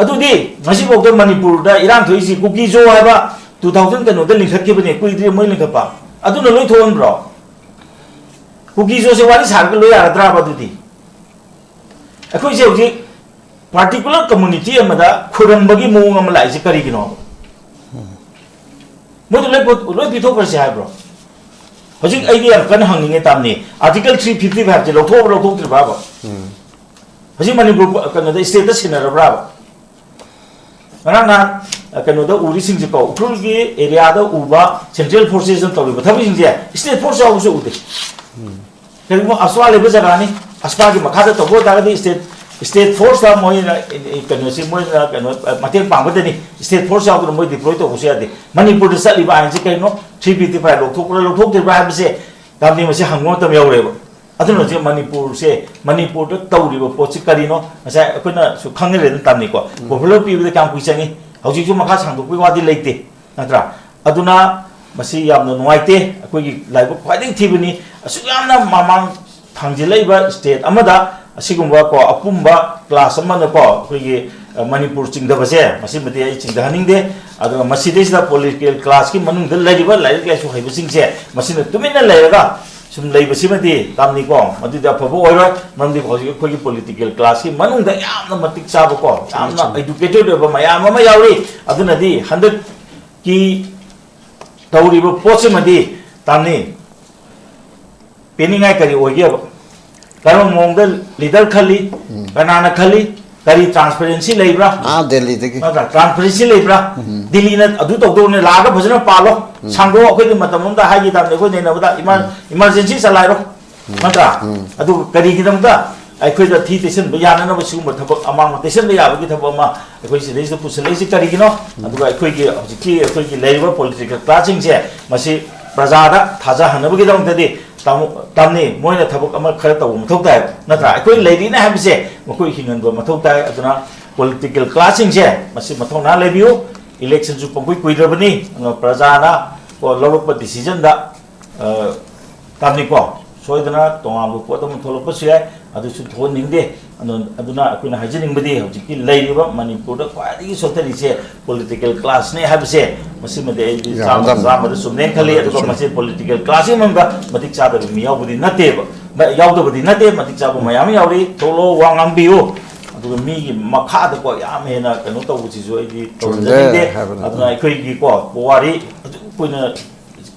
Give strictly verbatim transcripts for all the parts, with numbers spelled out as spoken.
ꯑꯗꯨꯗꯤ ꯉꯁꯤꯐꯥꯎꯗ ꯃꯅꯤꯄꯨꯔꯗ ꯏꯔꯥꯡ ꯊꯣꯛꯏꯁꯤ ꯀꯨꯀꯤꯖꯣ ꯍꯥꯏꯕ two thousand ꯀꯩꯅꯣꯗ ꯂꯤꯡꯈꯠꯈꯤꯕꯅꯦ, ꯀꯨꯏꯗ꯭ꯔꯤ ꯃꯣꯏ ꯂꯤꯡꯈꯠꯄ꯫ ꯑꯗꯨꯅ ꯂꯣꯏ ꯊꯣꯛꯍꯟꯕ꯭ꯔꯣ? ꯀꯨꯀꯤꯖꯣꯁꯦ ꯋꯥꯔꯤ ꯁꯥꯔꯒ ꯂꯣꯏ ꯌꯥꯔꯗ꯭ꯔꯥꯕ ꯑꯗꯨꯗꯤ? ꯑꯩꯈꯣꯏꯁꯦ ꯍꯧꯖꯤꯛ particular community ꯑꯃꯗ ꯈꯨꯔꯝꯕꯒꯤ ꯃꯑꯣꯡ ꯑꯃ ꯂꯥꯛꯏꯁꯦ ꯀꯔꯤꯒꯤꯅꯣ? ꯃꯣꯏꯗ ꯂꯣꯏ ꯄꯣꯠ-, ꯂꯣꯏ ꯄꯤꯊꯣꯛꯈ꯭ꯔꯁꯤ ꯍꯥꯏꯕ꯭ꯔꯣ? ꯍꯧꯖꯤꯛ ꯑꯩꯗꯤ ꯌꯥꯝ ꯀꯟꯅ ꯍꯪꯅꯤꯡꯉꯦ, ꯇꯥꯝꯅꯤ, Article three fifty five ꯁꯦ ꯂꯧꯊꯣꯛꯑꯕ ꯂꯧꯊꯣꯛꯇ꯭ꯔꯤꯕ꯭ꯔꯥꯕ? ꯍꯧꯖꯤꯛ ꯃꯅꯤꯄꯨꯔ ꯀꯩꯅꯣꯗ, stateꯇ ꯁꯤꯟꯅꯔꯕ꯭ꯔꯥꯕ? ꯉꯔꯥꯡ ꯅꯍꯥꯟ, ꯑ, ꯀꯩꯅꯣꯗ ꯎꯔꯤꯁꯤꯡꯁꯦꯀꯣ, ꯎꯈ꯭ꯔꯨꯜꯒꯤ areaꯗ ꯎꯕ central forcesꯅ ꯇꯧꯔꯤꯕ ꯊꯕꯛꯁꯤꯡꯁꯦ state force ꯌꯥꯎꯕꯁꯨ ꯎꯗꯦ꯫ ꯀꯔꯤꯒꯨꯝꯕ ꯑꯁꯋꯥ ꯂꯩꯕ ꯖꯒꯥꯅꯤ, ꯑꯁꯋꯥꯒꯤ ꯃꯈꯥꯗ ꯇꯧꯕ ꯑꯣꯏꯇꯥꯔꯒꯗꯤ state, state forceꯇ ꯃꯣꯏꯅ, ꯑꯦ, ꯀꯩꯅꯣꯁꯤ, ꯃꯣꯏꯅ ꯀꯩꯅꯣ, ꯑ, ꯃꯇꯦꯡ ꯄꯥꯡꯒꯗꯅꯤ꯫ State force ꯌꯥꯎꯗꯅ ꯃꯣꯏ deploy ꯇꯧꯕꯁꯨ ꯌꯥꯗꯦ꯫ ꯃꯅꯤꯄꯨꯔꯗ ꯆꯠꯂꯤꯕ ꯑꯥꯏꯟꯁꯦ ꯀꯩꯅꯣ, three fifty five ꯂꯧꯊꯣꯛꯄ꯭ꯔꯥ ꯂꯧꯊꯣꯛꯇ꯭ꯔꯤꯕ꯭ꯔꯥ ꯍꯥꯏꯕꯁꯦ ꯇꯥꯝꯅꯤ ꯃꯁꯤ ꯍꯪꯕ ꯃꯇꯝ ꯌꯧꯔꯦꯕ꯫ ꯑꯗꯨꯅ ꯍꯧꯖꯤꯛ ꯃꯅꯤꯄꯨꯔꯁꯦ, ꯃꯅꯤꯄꯨꯔꯗ ꯇꯧꯔꯤꯕ ꯄꯣꯠꯁꯤ ꯀꯔꯤꯅꯣ? ꯉꯁꯥꯏ ꯑꯩꯈꯣꯏꯅꯁꯨ ꯈꯪꯅꯔꯦ ꯑꯗꯨꯝ, ꯇꯥꯝꯅꯤꯀꯣ꯫ ꯎꯝ꯫ Popular ꯄꯤꯕꯗ ꯀꯌꯥꯝ ꯀꯨꯏ ꯆꯪꯉꯤ? ꯍꯧꯖꯤꯛꯁꯨ ꯃꯈꯥ ꯁꯥꯡꯗꯣꯛꯄꯒꯤ ꯋꯥꯗꯤ ꯂꯩꯇꯦ, ꯅꯠꯇ꯭ꯔꯥ? ꯑꯗꯨꯅ ꯃꯁꯤ ꯌꯥꯝꯅ ꯅꯨꯡꯉꯥꯏꯇꯦ꯫ ꯑꯩꯈꯣꯏꯒꯤ ꯂꯥꯏꯕꯛ ꯈ꯭ꯋꯥꯏꯗꯒꯤ ꯊꯤꯕꯅꯤ꯫ ꯑꯁꯨꯛ ꯌꯥꯝꯅ ꯃꯃꯥꯡ ꯊꯥꯡꯖꯤꯜꯂꯛꯏꯕ state ꯑꯃꯗ ꯑꯁꯤꯒꯨꯝꯕ ꯀꯣ, ꯑꯄꯨꯝꯕ class ꯑꯃꯅꯀꯣ, ꯑꯩꯈꯣꯏꯒꯤ, ꯑ, ꯃꯅꯤꯄꯨꯔ ꯆꯤꯡꯊꯕꯁꯦ, ꯃꯁꯤꯃꯗꯤ ꯑꯩ ꯆꯤꯡꯊꯍꯟꯅꯤꯡꯗꯦ꯫ ꯑꯗꯨꯒ ꯃꯁꯤꯗꯩꯁꯤꯗ political classꯀꯤ ꯃꯅꯨꯡꯗ ꯂꯩꯔꯤꯕ ꯂꯥꯏꯔꯤꯛ ꯂꯥꯏꯁꯨ ꯍꯩꯕꯁꯤꯡꯁꯦ, ꯃꯁꯤꯅ ꯇꯨꯃꯤꯟꯅ ꯂꯩꯔꯒ ꯁꯨꯝ ꯂꯩꯕꯁꯤꯃꯗꯤ, ꯇꯥꯝꯅꯤꯀꯣ, ꯃꯗꯨꯗꯤ ꯑꯐꯕ ꯑꯣꯏꯔꯣꯏ꯫ ꯃꯔꯝꯗꯤ ꯍꯧꯖꯤꯛ ꯑꯩꯈꯣꯏꯒꯤ political classꯀꯤ ꯃꯅꯨꯡꯗ ꯌꯥꯝꯅ ꯃꯇꯤꯛ ꯆꯥꯕꯀꯣ, ꯌꯥꯝꯅ ꯆꯨꯝꯃꯤ, ꯆꯨꯝꯃꯤ꯫ Educated ꯑꯣꯏꯕ ꯃꯌꯥꯝ ꯑꯃ ꯌꯥꯎꯔꯤ꯫ ꯑꯗꯨꯅꯗꯤ ꯍꯟꯗꯛꯀꯤ ꯇꯧꯔꯤꯕ ꯄꯣꯠꯁꯤꯃꯗꯤ, ꯇꯥꯝꯅꯤ, ꯄꯦꯟꯅꯤꯡꯉꯥꯏ ꯀꯔꯤ ꯑꯣꯏꯒꯦꯕ? ꯀꯔꯝꯕ ꯃꯑꯣꯡꯗ leader ꯈꯜꯂꯤ? ꯎꯝ꯫ ꯀꯅꯥꯅ ꯈꯜꯂꯤ? ꯀꯔꯤ transparency ꯂꯩꯕ꯭ꯔꯥ? ꯑꯥ, ꯗꯦꯜꯂꯤꯗꯒꯤ꯫ ꯅꯠꯇ꯭ꯔꯥ? Transparency ꯂꯩꯕ꯭ꯔꯥ? ꯎꯝ꯫ ꯗꯤꯜꯂꯤꯅ ꯑꯗꯨ ꯇꯧꯗꯧꯔꯕꯅꯦ, ꯂꯥꯛꯑꯒ ꯐꯖꯅ ꯄꯥꯜꯂꯣ꯫ ꯎꯝ꯫ ꯁꯥꯡꯗꯣꯛꯑꯣ꯫ ꯑꯩꯈꯣꯏꯗꯤ ꯃꯇꯝ ꯑꯃꯗ ꯍꯥꯏꯈꯤ ꯇꯥꯕꯅꯤ, ꯑꯩꯈꯣꯏ ꯅꯩꯅꯕꯗ ꯏꯃꯥ-, ꯎꯝ꯫ Emergency ꯆꯂꯥꯏꯔꯣ꯫ ꯎꯝ꯫ ꯅꯠꯇ꯭ꯔꯥ? ꯎꯝ꯫ ꯑꯗꯨꯒ ꯀꯔꯤꯒꯤꯗꯃꯛꯇ ꯑꯩꯈꯣꯏꯗ ꯊꯤ ꯇꯩꯁꯟꯕ ꯌꯥꯅꯅꯕ ꯁꯤꯒꯨꯝꯕ ꯊꯕꯛ, ꯑꯃꯥꯡꯕ ꯇꯩꯁꯟꯕ ꯌꯥꯕꯒꯤ ꯊꯕꯛ ꯑꯃ ꯑꯩꯈꯣꯏ ꯁꯤꯗꯩꯁꯤꯗ ꯄꯨꯁꯜꯂꯛꯏꯁꯤ ꯀꯔꯤꯒꯤꯅꯣ? ꯎꯝ꯫ ꯑꯗꯨꯒ ꯑꯩꯈꯣꯏꯒꯤ ꯍꯧꯖꯤꯛꯀꯤ ꯑꯩꯈꯣꯏꯒꯤ ꯂꯩꯔꯤꯕ political classꯁꯤꯡꯁꯦ ꯃꯁꯤ ꯄ꯭ꯔꯖꯥꯗ ꯊꯥꯖꯍꯟꯅꯕꯒꯤꯗꯃꯛꯇꯗꯤ ꯇꯥꯃꯣ-, ꯇꯥꯝꯅꯤ, ꯃꯣꯏꯅ ꯊꯕꯛ ꯑꯃ ꯈꯔ ꯇꯧꯕ ꯃꯊꯧ ꯇꯥꯏ, ꯅꯠꯇ꯭ꯔꯥ? ꯑꯩꯈꯣꯏ ꯂꯩꯔꯤꯅꯦ ꯍꯥꯏꯕꯁꯦ ꯃꯈꯣꯏ ꯍꯤꯡꯍꯟꯕ ꯃꯊꯧ ꯇꯥꯏ꯫ ꯑꯗꯨꯅ political classꯁꯤꯡꯁꯦ ꯃꯁꯤ ꯃꯊꯧꯅꯥ ꯂꯩꯕꯤꯌꯨ꯫ Electionꯁꯨ ꯄꯪꯀꯨꯏ ꯀꯨꯏꯗ꯭ꯔꯕꯅꯤ꯫ ꯑꯗꯨꯅ ꯄ꯭ꯔꯖꯥꯅ ꯀꯣ ꯂꯧꯔꯛꯄ decisionꯗ, ꯑ, ꯇꯥꯝꯅꯤꯀꯣ, ꯁꯣꯏꯗꯅ ꯇꯣꯉꯥꯟꯕ ꯄꯣꯠ ꯑꯃ ꯊꯣꯛꯂꯛꯄꯁꯨ ꯌꯥꯏ꯫ ꯑꯗꯨꯁꯨ ꯊꯣꯛꯍꯟꯅꯤꯡꯗꯦ꯫ ꯑꯗꯨ-, ꯑꯗꯨꯅ ꯑꯩꯈꯣꯏꯅ ꯍꯥꯏꯖꯅꯤꯡꯕꯗꯤ, ꯍꯧꯖꯤꯛꯀꯤ ꯂꯩꯔꯤꯕ ꯃꯅꯤꯄꯨꯔꯗ ꯈ꯭ꯋꯥꯏꯗꯒꯤ ꯁꯣꯠꯊꯔꯤꯁꯦ political classꯅꯦ ꯍꯥꯏꯕꯁꯦ, ꯃꯁꯤꯃꯗꯤ ꯑꯩꯗꯤ ꯌꯥꯝ ꯆꯥꯝꯃꯗ ꯆꯨꯝꯃꯦ꯫ ꯆꯥꯝꯃꯗ ꯆꯨꯝꯃꯦꯅ ꯈꯜꯂꯤ꯫ ꯑꯗꯨꯒ ꯆꯨꯝꯃꯦ꯫ ꯃꯁꯤ political classꯀꯤ ꯃꯅꯨꯡꯗ ꯃꯇꯤꯛ ꯆꯥꯗꯕ ꯃꯤ ꯌꯥꯎꯕꯗꯤ ꯅꯠꯇꯦꯕ, ꯃ-, ꯌꯥꯎꯗꯕꯗꯤ ꯅꯠꯇꯦ, ꯃꯇꯤꯛ ꯆꯥꯕ ꯃꯌꯥꯝ ꯌꯥꯎꯔꯤ꯫ ꯊꯣꯛꯂꯛꯑꯣ, ꯋꯥ ꯉꯥꯡꯕꯤꯌꯨ꯫ ꯑꯗꯨꯒ ꯃꯤꯒꯤ ꯃꯈꯥꯗꯀꯣ ꯌꯥꯝ ꯍꯦꯟꯅ ꯀꯩꯅꯣ ꯇꯧꯕꯁꯤꯁꯨ ꯑꯩꯗꯤ ꯆꯨꯝꯗꯦ ꯇꯧꯖꯅꯤꯡꯗꯦ꯫ ꯍꯥꯏꯕꯅꯤ꯫ ꯑꯗꯨꯅ ꯑꯩꯈꯣꯏꯒꯤꯀꯣ ꯄꯨꯋꯥꯔꯤ ꯑꯗꯨꯛ ꯀꯨꯏꯅ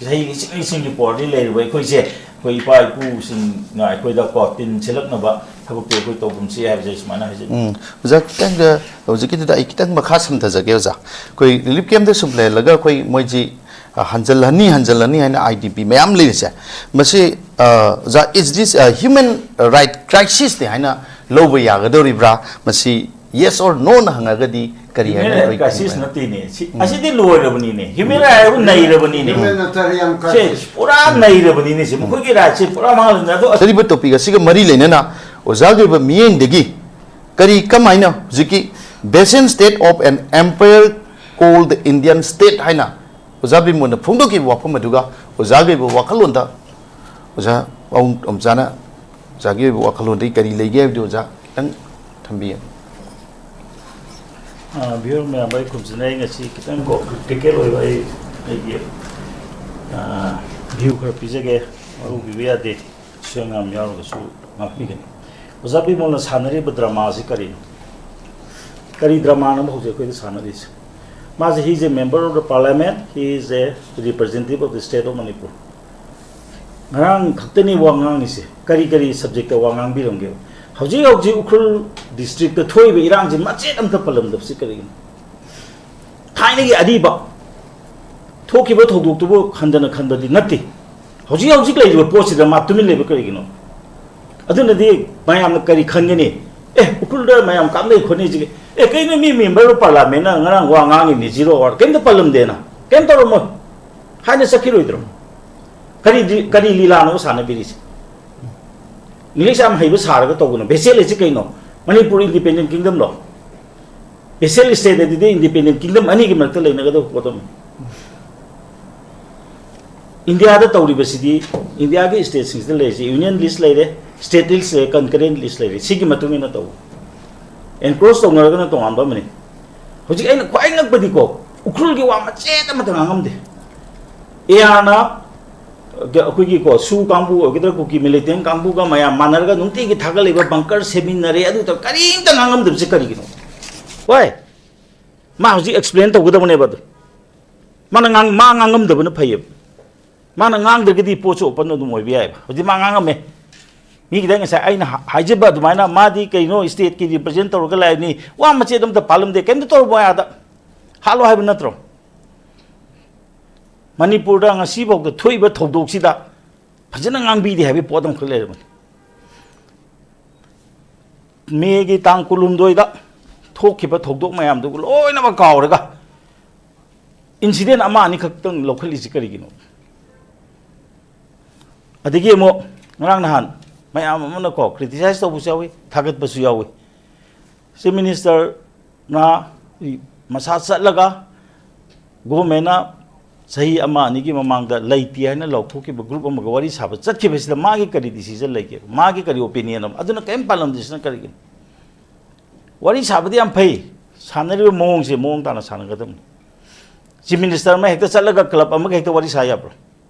ꯆꯍꯤ ꯂꯤꯁꯤꯡ ꯂꯤꯁꯤꯡꯒꯤ ꯄꯨꯋꯥꯔꯤ ꯂꯩꯔꯤꯕ ꯑꯩꯈꯣꯏꯁꯦ, ꯑꯩꯈꯣꯏ ꯏꯄꯥ ꯏꯄꯨꯁꯤꯡꯅ ꯑꯩꯈꯣꯏꯗꯀꯣ ꯇꯤꯟ ꯁꯤꯠꯂꯛꯅꯕ ꯊꯕꯛꯇꯤ ꯑꯩꯈꯣꯏ ꯇꯧꯒꯨꯝꯁꯤ ꯍꯥꯏꯕꯁꯦ ꯑꯩ ꯁꯨꯃꯥꯏꯅ ꯍꯥꯏꯖꯅꯤꯡꯉꯤ꯫ ꯎꯝ, ꯑꯣꯖꯥ, ꯈꯤꯇꯪꯒ ꯍꯧꯖꯤꯛꯀꯤꯗꯨꯗ ꯑꯩ ꯈꯤꯇꯪ ꯃꯈꯥ ꯁꯝꯊꯖꯒꯦ, ꯑꯣꯖꯥ꯫ ꯑꯩꯈꯣꯏ relief campꯇ ꯁꯨꯝ ꯂꯩꯍꯜꯂꯒ ꯑꯩꯈꯣꯏ ꯃꯣꯏꯁꯤ, ꯑ, ꯍꯟꯖꯜꯍꯟꯅꯤ, ꯍꯟꯖꯜꯍꯟꯅꯤ ꯍꯥꯏꯅ I D P ꯃꯌꯥꯝ ꯂꯩꯔꯤꯁꯦ, ꯃꯁꯤ, ꯑ, ꯑꯣꯖꯥ, is this a human right crisisꯅꯤ ꯍꯥꯏꯅ ꯂꯧꯕ ꯌꯥꯒꯗꯧꯔꯤꯕ꯭ꯔꯥ? ꯃꯁꯤ yes or noꯅ ꯍꯪꯉꯒꯗꯤ ꯀꯔꯤ ꯍꯥꯏꯅ human right ꯑꯩꯈꯣꯏ crisis ꯈꯟꯕ? ꯅꯠꯇꯦꯅꯦ꯫ ꯁꯤ, ꯎꯝ꯫ ꯑꯁꯤꯗꯤ ꯂꯣꯏꯔꯕꯅꯤꯅꯦ꯫ Human right ꯍꯥꯏꯕꯨ ꯅꯩꯔꯕꯅꯤꯅꯦ꯫ Humanitarian ꯁꯦ crisis꯫ ꯄꯨꯔꯥ ꯅꯩꯔꯕꯅꯤꯅꯦ꯫ ꯁꯤ ꯃꯈꯣꯏꯒꯤ rightꯁꯦ ꯄꯨꯔꯥ ꯃꯥꯡꯍꯜꯂꯕꯅꯤꯅꯦ꯫ ꯑꯗꯣ ꯍꯥꯏꯔꯤꯕ topic ꯑꯁꯤꯒ ꯃꯔꯤ ꯂꯩꯅꯅ ꯑꯣꯖꯥꯒꯤ ꯑꯣꯏꯕ ꯃꯤꯠꯌꯦꯡꯗꯒꯤ ꯀꯔꯤ, ꯀꯃꯥꯏꯅ ꯍꯧꯖꯤꯛꯀꯤ vassal state of an empire called Indian state ꯍꯥꯏꯅ ꯑꯣꯖꯥ ꯕꯤꯃꯣꯜꯅ ꯐꯣꯡꯗꯣꯛꯈꯤꯕ ꯋꯥꯐꯝ ꯑꯗꯨꯒ ꯑꯣꯖꯥꯒꯤ ꯑꯣꯏꯕ ꯋꯥꯈꯜꯂꯣꯟꯗ ꯑꯣꯖꯥ ꯄꯥꯕꯨꯡ ꯇꯣꯝꯆꯥꯅ ꯑꯣꯖꯥꯒꯤ ꯑꯣꯏꯕ ꯋꯥꯈꯜꯂꯣꯟꯗꯒꯤ ꯀꯔꯤ ꯂꯩꯒꯦ ꯍꯥꯏꯕꯗꯨ ꯑꯣꯖꯥ ꯈꯤꯇꯪ ꯊꯝꯕꯤꯌꯨ꯫ ꯑ, viewer ꯃꯌꯥꯝ, ꯑꯩ ꯈꯨꯝꯖꯅ ꯑꯩ ꯉꯁꯤ ꯈꯤꯇꯪ ꯀꯣ critical ꯑꯣꯏꯕ ꯑꯩ, ꯑꯩꯒꯤ, ꯑ, view ꯈꯔ ꯄꯤꯖꯒꯦ꯫ ꯋꯥꯔꯧꯕꯤꯕ ꯌꯥꯗꯦ꯫ ꯑꯁꯣꯏ ꯑꯉꯥꯝ ꯌꯥꯎꯔꯒꯁꯨ ꯉꯥꯛꯄꯤꯒꯅꯤ꯫ ꯑꯣꯖꯥ ꯕꯤꯃꯣꯜꯅ ꯁꯥꯟꯅꯔꯤꯕ dramaꯁꯤ ꯀꯔꯤꯅꯣ? ꯀꯔꯤ dramaꯅꯣ ꯍꯧꯖꯤꯛ ꯑꯩꯈꯣꯏꯗ ꯁꯥꯟꯅꯔꯤꯁꯦ? ꯃꯥꯁꯦ, he is a member of the parliament, he is a representative of the state of Manipur꯫ ꯉꯔꯥꯡ ꯈꯛꯇꯅꯤ ꯋꯥ ꯉꯥꯡꯉꯤꯁꯦ꯫ ꯀꯔꯤ ꯀꯔꯤ subjectꯇ ꯋꯥ ꯉꯥꯡꯕꯤꯔꯝꯒꯦ? ꯍꯧꯖꯤꯛ ꯍꯧꯖꯤꯛ ꯎꯈ꯭ꯔꯨꯜ districtꯇ ꯊꯣꯛꯏꯕ ꯏꯔꯥꯡꯁꯤ ꯃꯆꯦꯠ ꯑꯝꯇ ꯄꯜꯂꯝꯗꯕꯁꯤ ꯀꯔꯤꯒꯤꯅꯣ? ꯊꯥꯏꯅꯒꯤ ꯑꯔꯤꯕ ꯊꯣꯛꯈꯤꯕ ꯊꯧꯗꯣꯛꯇꯨꯕꯨ ꯍꯟꯗꯅ ꯈꯟꯕꯗꯤ ꯅꯠꯇꯦ꯫ ꯍꯧꯖꯤꯛ ꯍꯧꯖꯤꯛ ꯂꯩꯔꯤꯕ ꯄꯣꯠꯁꯤꯗ ꯃꯥ ꯇꯨꯃꯤꯟ ꯂꯩꯕ ꯀꯔꯤꯒꯤꯅꯣ? ꯑꯗꯨꯅꯗꯤ ꯃꯌꯥꯝꯅ ꯀꯔꯤ ꯈꯟꯒꯅꯤ? ꯑꯦ, ꯎꯈ꯭ꯔꯨꯜꯗ ꯃꯌꯥꯝ ꯀꯥꯞꯅꯩ ꯈꯣꯠꯅꯩꯁꯤꯒꯤ, ꯑꯦ, ꯀꯩꯅꯣ, ꯃꯤ member of parliamentꯅ ꯉꯔꯥꯡ ꯋꯥ ꯉꯥꯡꯉꯤꯕꯅꯤ, zero hour, ꯀꯩꯝꯇ ꯄꯜꯂꯝꯗꯦꯅ, ꯀꯩꯝ ꯇꯧꯔꯝꯃꯣꯏ ꯍꯥꯏꯅ ꯆꯠꯈꯤꯔꯣꯏꯗ꯭ꯔꯣ? ꯀꯔꯤ ꯗꯤ-, ꯀꯔꯤ ꯂꯤꯂꯥꯅꯣ ꯁꯥꯟꯅꯕꯤꯔꯤꯁꯦ? English ꯌꯥꯝ ꯍꯩꯕ ꯁꯥꯔꯒ ꯇꯧꯒꯅꯨ꯫ Vassal ꯍꯥꯏꯁꯤ ꯀꯩꯅꯣ? ꯃꯅꯤꯄꯨꯔ independent kingdomꯂꯣ? Vassal state ꯑꯗꯨꯗꯤ independent kingdom ꯑꯅꯤꯒꯤ ꯃꯔꯛꯇ ꯂꯩꯅꯒꯗꯕ ꯄꯣꯠ ꯑꯃꯅꯤ꯫ ꯏꯟꯗꯤꯌꯥꯗ ꯇꯧꯔꯤꯕꯁꯤꯗꯤ, ꯏꯟꯗꯤꯌꯥꯒꯤ stateꯁꯤꯡꯁꯤꯗ ꯂꯩꯔꯤꯁꯤ union list ꯂꯩꯔꯦ, State list ꯁꯦ concurrent list ꯂꯩꯔꯦ, ꯁꯤꯒꯤ ꯃꯇꯨꯡ ꯏꯟꯅ ꯇꯧ꯫ Encroach ꯇꯧꯅꯔꯒꯅ ꯇꯣꯉꯥꯟꯕ ꯑꯃꯅꯤ꯫ ꯍꯧꯖꯤꯛ ꯑꯩꯅ ꯈ꯭ꯋꯥꯏ ꯉꯛꯄꯗꯤꯀꯣ, ꯎꯈ꯭ꯔꯨꯜꯒꯤ ꯋꯥ ꯃꯆꯦꯠ ꯑꯃꯠꯇ ꯉꯥꯡꯉꯝꯗꯦ꯫ ꯑꯦ ꯑꯥꯔꯅ ꯑꯩꯈꯣꯏꯒꯤꯀꯣ ꯁꯨ ꯀꯥꯡꯕꯨ ꯑꯣꯏꯒꯗ꯭ꯔꯥ, ꯀꯨꯀꯤ militant ꯀꯥꯡꯕꯨꯒ ꯃꯌꯥꯝ ꯃꯥꯟꯅꯔꯒ ꯅꯨꯡꯇꯤꯒꯤ ꯊꯥꯒꯠꯂꯤꯕ bunker ꯁꯦꯝꯃꯤꯟꯅꯔꯦ, ꯑꯗꯨ ꯇꯧ-, ꯀꯔꯤꯝꯇ ꯉꯥꯡꯉꯝꯗꯕꯁꯦ ꯀꯔꯤꯒꯤꯅꯣ? ꯍꯣꯏ, ꯃꯥ ꯍꯧꯖꯤꯛ explain ꯇꯧꯒꯗꯕꯅꯦꯕ ꯑꯗꯨ꯫ ꯃꯥꯅ ꯉꯥꯡ-, ꯃꯥ ꯉꯥꯡꯉꯝꯗꯕꯅ ꯐꯩꯌꯦꯕ꯫ ꯃꯥꯅ ꯉꯥꯡꯗ꯭ꯔꯒꯗꯤ ꯄꯣꯠꯁꯨ open ꯑꯗꯨꯝ ꯑꯣꯏꯕ ꯌꯥꯏꯕ꯫ ꯍꯧꯖꯤꯛ ꯃꯥ ꯉꯥꯡꯉꯝꯃꯦ꯫ ꯃꯤꯒꯤꯗ ꯉꯁꯥꯏ ꯑꯩꯅ ꯍꯥ-, ꯍꯥꯏꯖꯕ ꯑꯗꯨꯃꯥꯏꯅ ꯃꯥꯗꯤ ꯀꯩꯅꯣ state ꯀꯤ represent ꯇꯧꯔꯒ ꯂꯥꯛꯏꯕꯅꯤ, ꯋꯥ ꯃꯆꯦꯠ ꯑꯝꯇ ꯄꯥꯜꯂꯝꯗꯦ, ꯀꯩꯝꯇ ꯇꯧꯔꯝꯃꯣꯏ ꯑꯥꯗ꯫ ꯍꯥꯠꯂꯣ ꯍꯥꯏꯕ ꯅꯠꯇ꯭ꯔꯣ? ꯃꯅꯤꯄꯨꯔꯗ ꯉꯁꯤꯐꯥꯎꯗ ꯊꯣꯛꯏꯕ ꯊꯧꯗꯣꯛꯁꯤꯗ ꯐꯖꯅ ꯉꯥꯡꯕꯤꯗꯦ ꯍꯥꯏꯕꯒꯤ ꯄꯣꯠ ꯑꯃꯈꯛ ꯂꯩꯔꯕꯅꯤ꯫ ꯃꯦꯒꯤ ꯇꯥꯡ ꯀꯨꯟꯍꯨꯝꯗꯣꯏꯗ ꯊꯣꯛꯈꯤꯕ ꯊꯧꯗꯣꯛ ꯃꯌꯥꯝꯗꯨ ꯂꯣꯏꯅꯃꯛ ꯀꯥꯎꯔꯒ incident ꯑꯃ ꯑꯅꯤꯈꯛꯇꯪ ꯂꯧꯈꯠꯂꯤꯁꯤ ꯀꯔꯤꯒꯤꯅꯣ? ꯑꯗꯒꯤ ꯑꯃꯨꯛ ꯉꯔꯥꯡ ꯅꯍꯥꯟ ꯃꯌꯥꯝ ꯑꯃꯅꯀꯣ criticize ꯇꯧꯕꯁꯨ ꯌꯥꯎꯏ, ꯊꯥꯒꯠꯄꯁꯨ ꯌꯥꯎꯏ꯫ Chief Minister ꯅ ꯃꯁꯥ ꯆꯠꯂꯒ government ꯅ ꯆꯍꯤ ꯑꯃ ꯑꯅꯤꯒꯤ ꯃꯃꯥꯡꯗ ꯂꯩꯇꯦ ꯍꯥꯏꯅ ꯂꯥꯎꯊꯣꯛꯈꯤꯕ group ꯑꯃꯒ ꯋꯥꯔꯤ ꯁꯥꯕ ꯆꯠꯈꯤꯕꯁꯤꯗ ꯃꯥꯒꯤ ꯀꯔꯤ decision ꯂꯩꯒꯦ? ꯃꯥꯒꯤ ꯀꯔꯤ opinion ꯑꯃ? ꯑꯗꯨꯅ ꯀꯔꯤꯝ ꯄꯥꯜꯂꯝꯗ꯭ꯔꯤꯁꯤꯅ ꯀꯔꯤꯒꯤꯅꯣ? ꯋꯥꯔꯤ ꯁꯥꯕꯗꯤ ꯌꯥꯝ ꯐꯩ, ꯁꯥꯟꯅꯔꯤꯕ ꯃꯑꯣꯡꯁꯦ ꯃꯑꯣꯡ ꯇꯥꯅ ꯁꯥꯟꯅꯒꯗꯕꯅꯤ꯫ Chief Minister ꯑꯃ ꯍꯦꯛꯇ ꯆꯠꯂꯒ club ꯑꯃꯒ ꯍꯦꯛꯇ ꯋꯥꯔꯤ ꯁꯥ ꯌꯥꯕ꯭ꯔꯣ?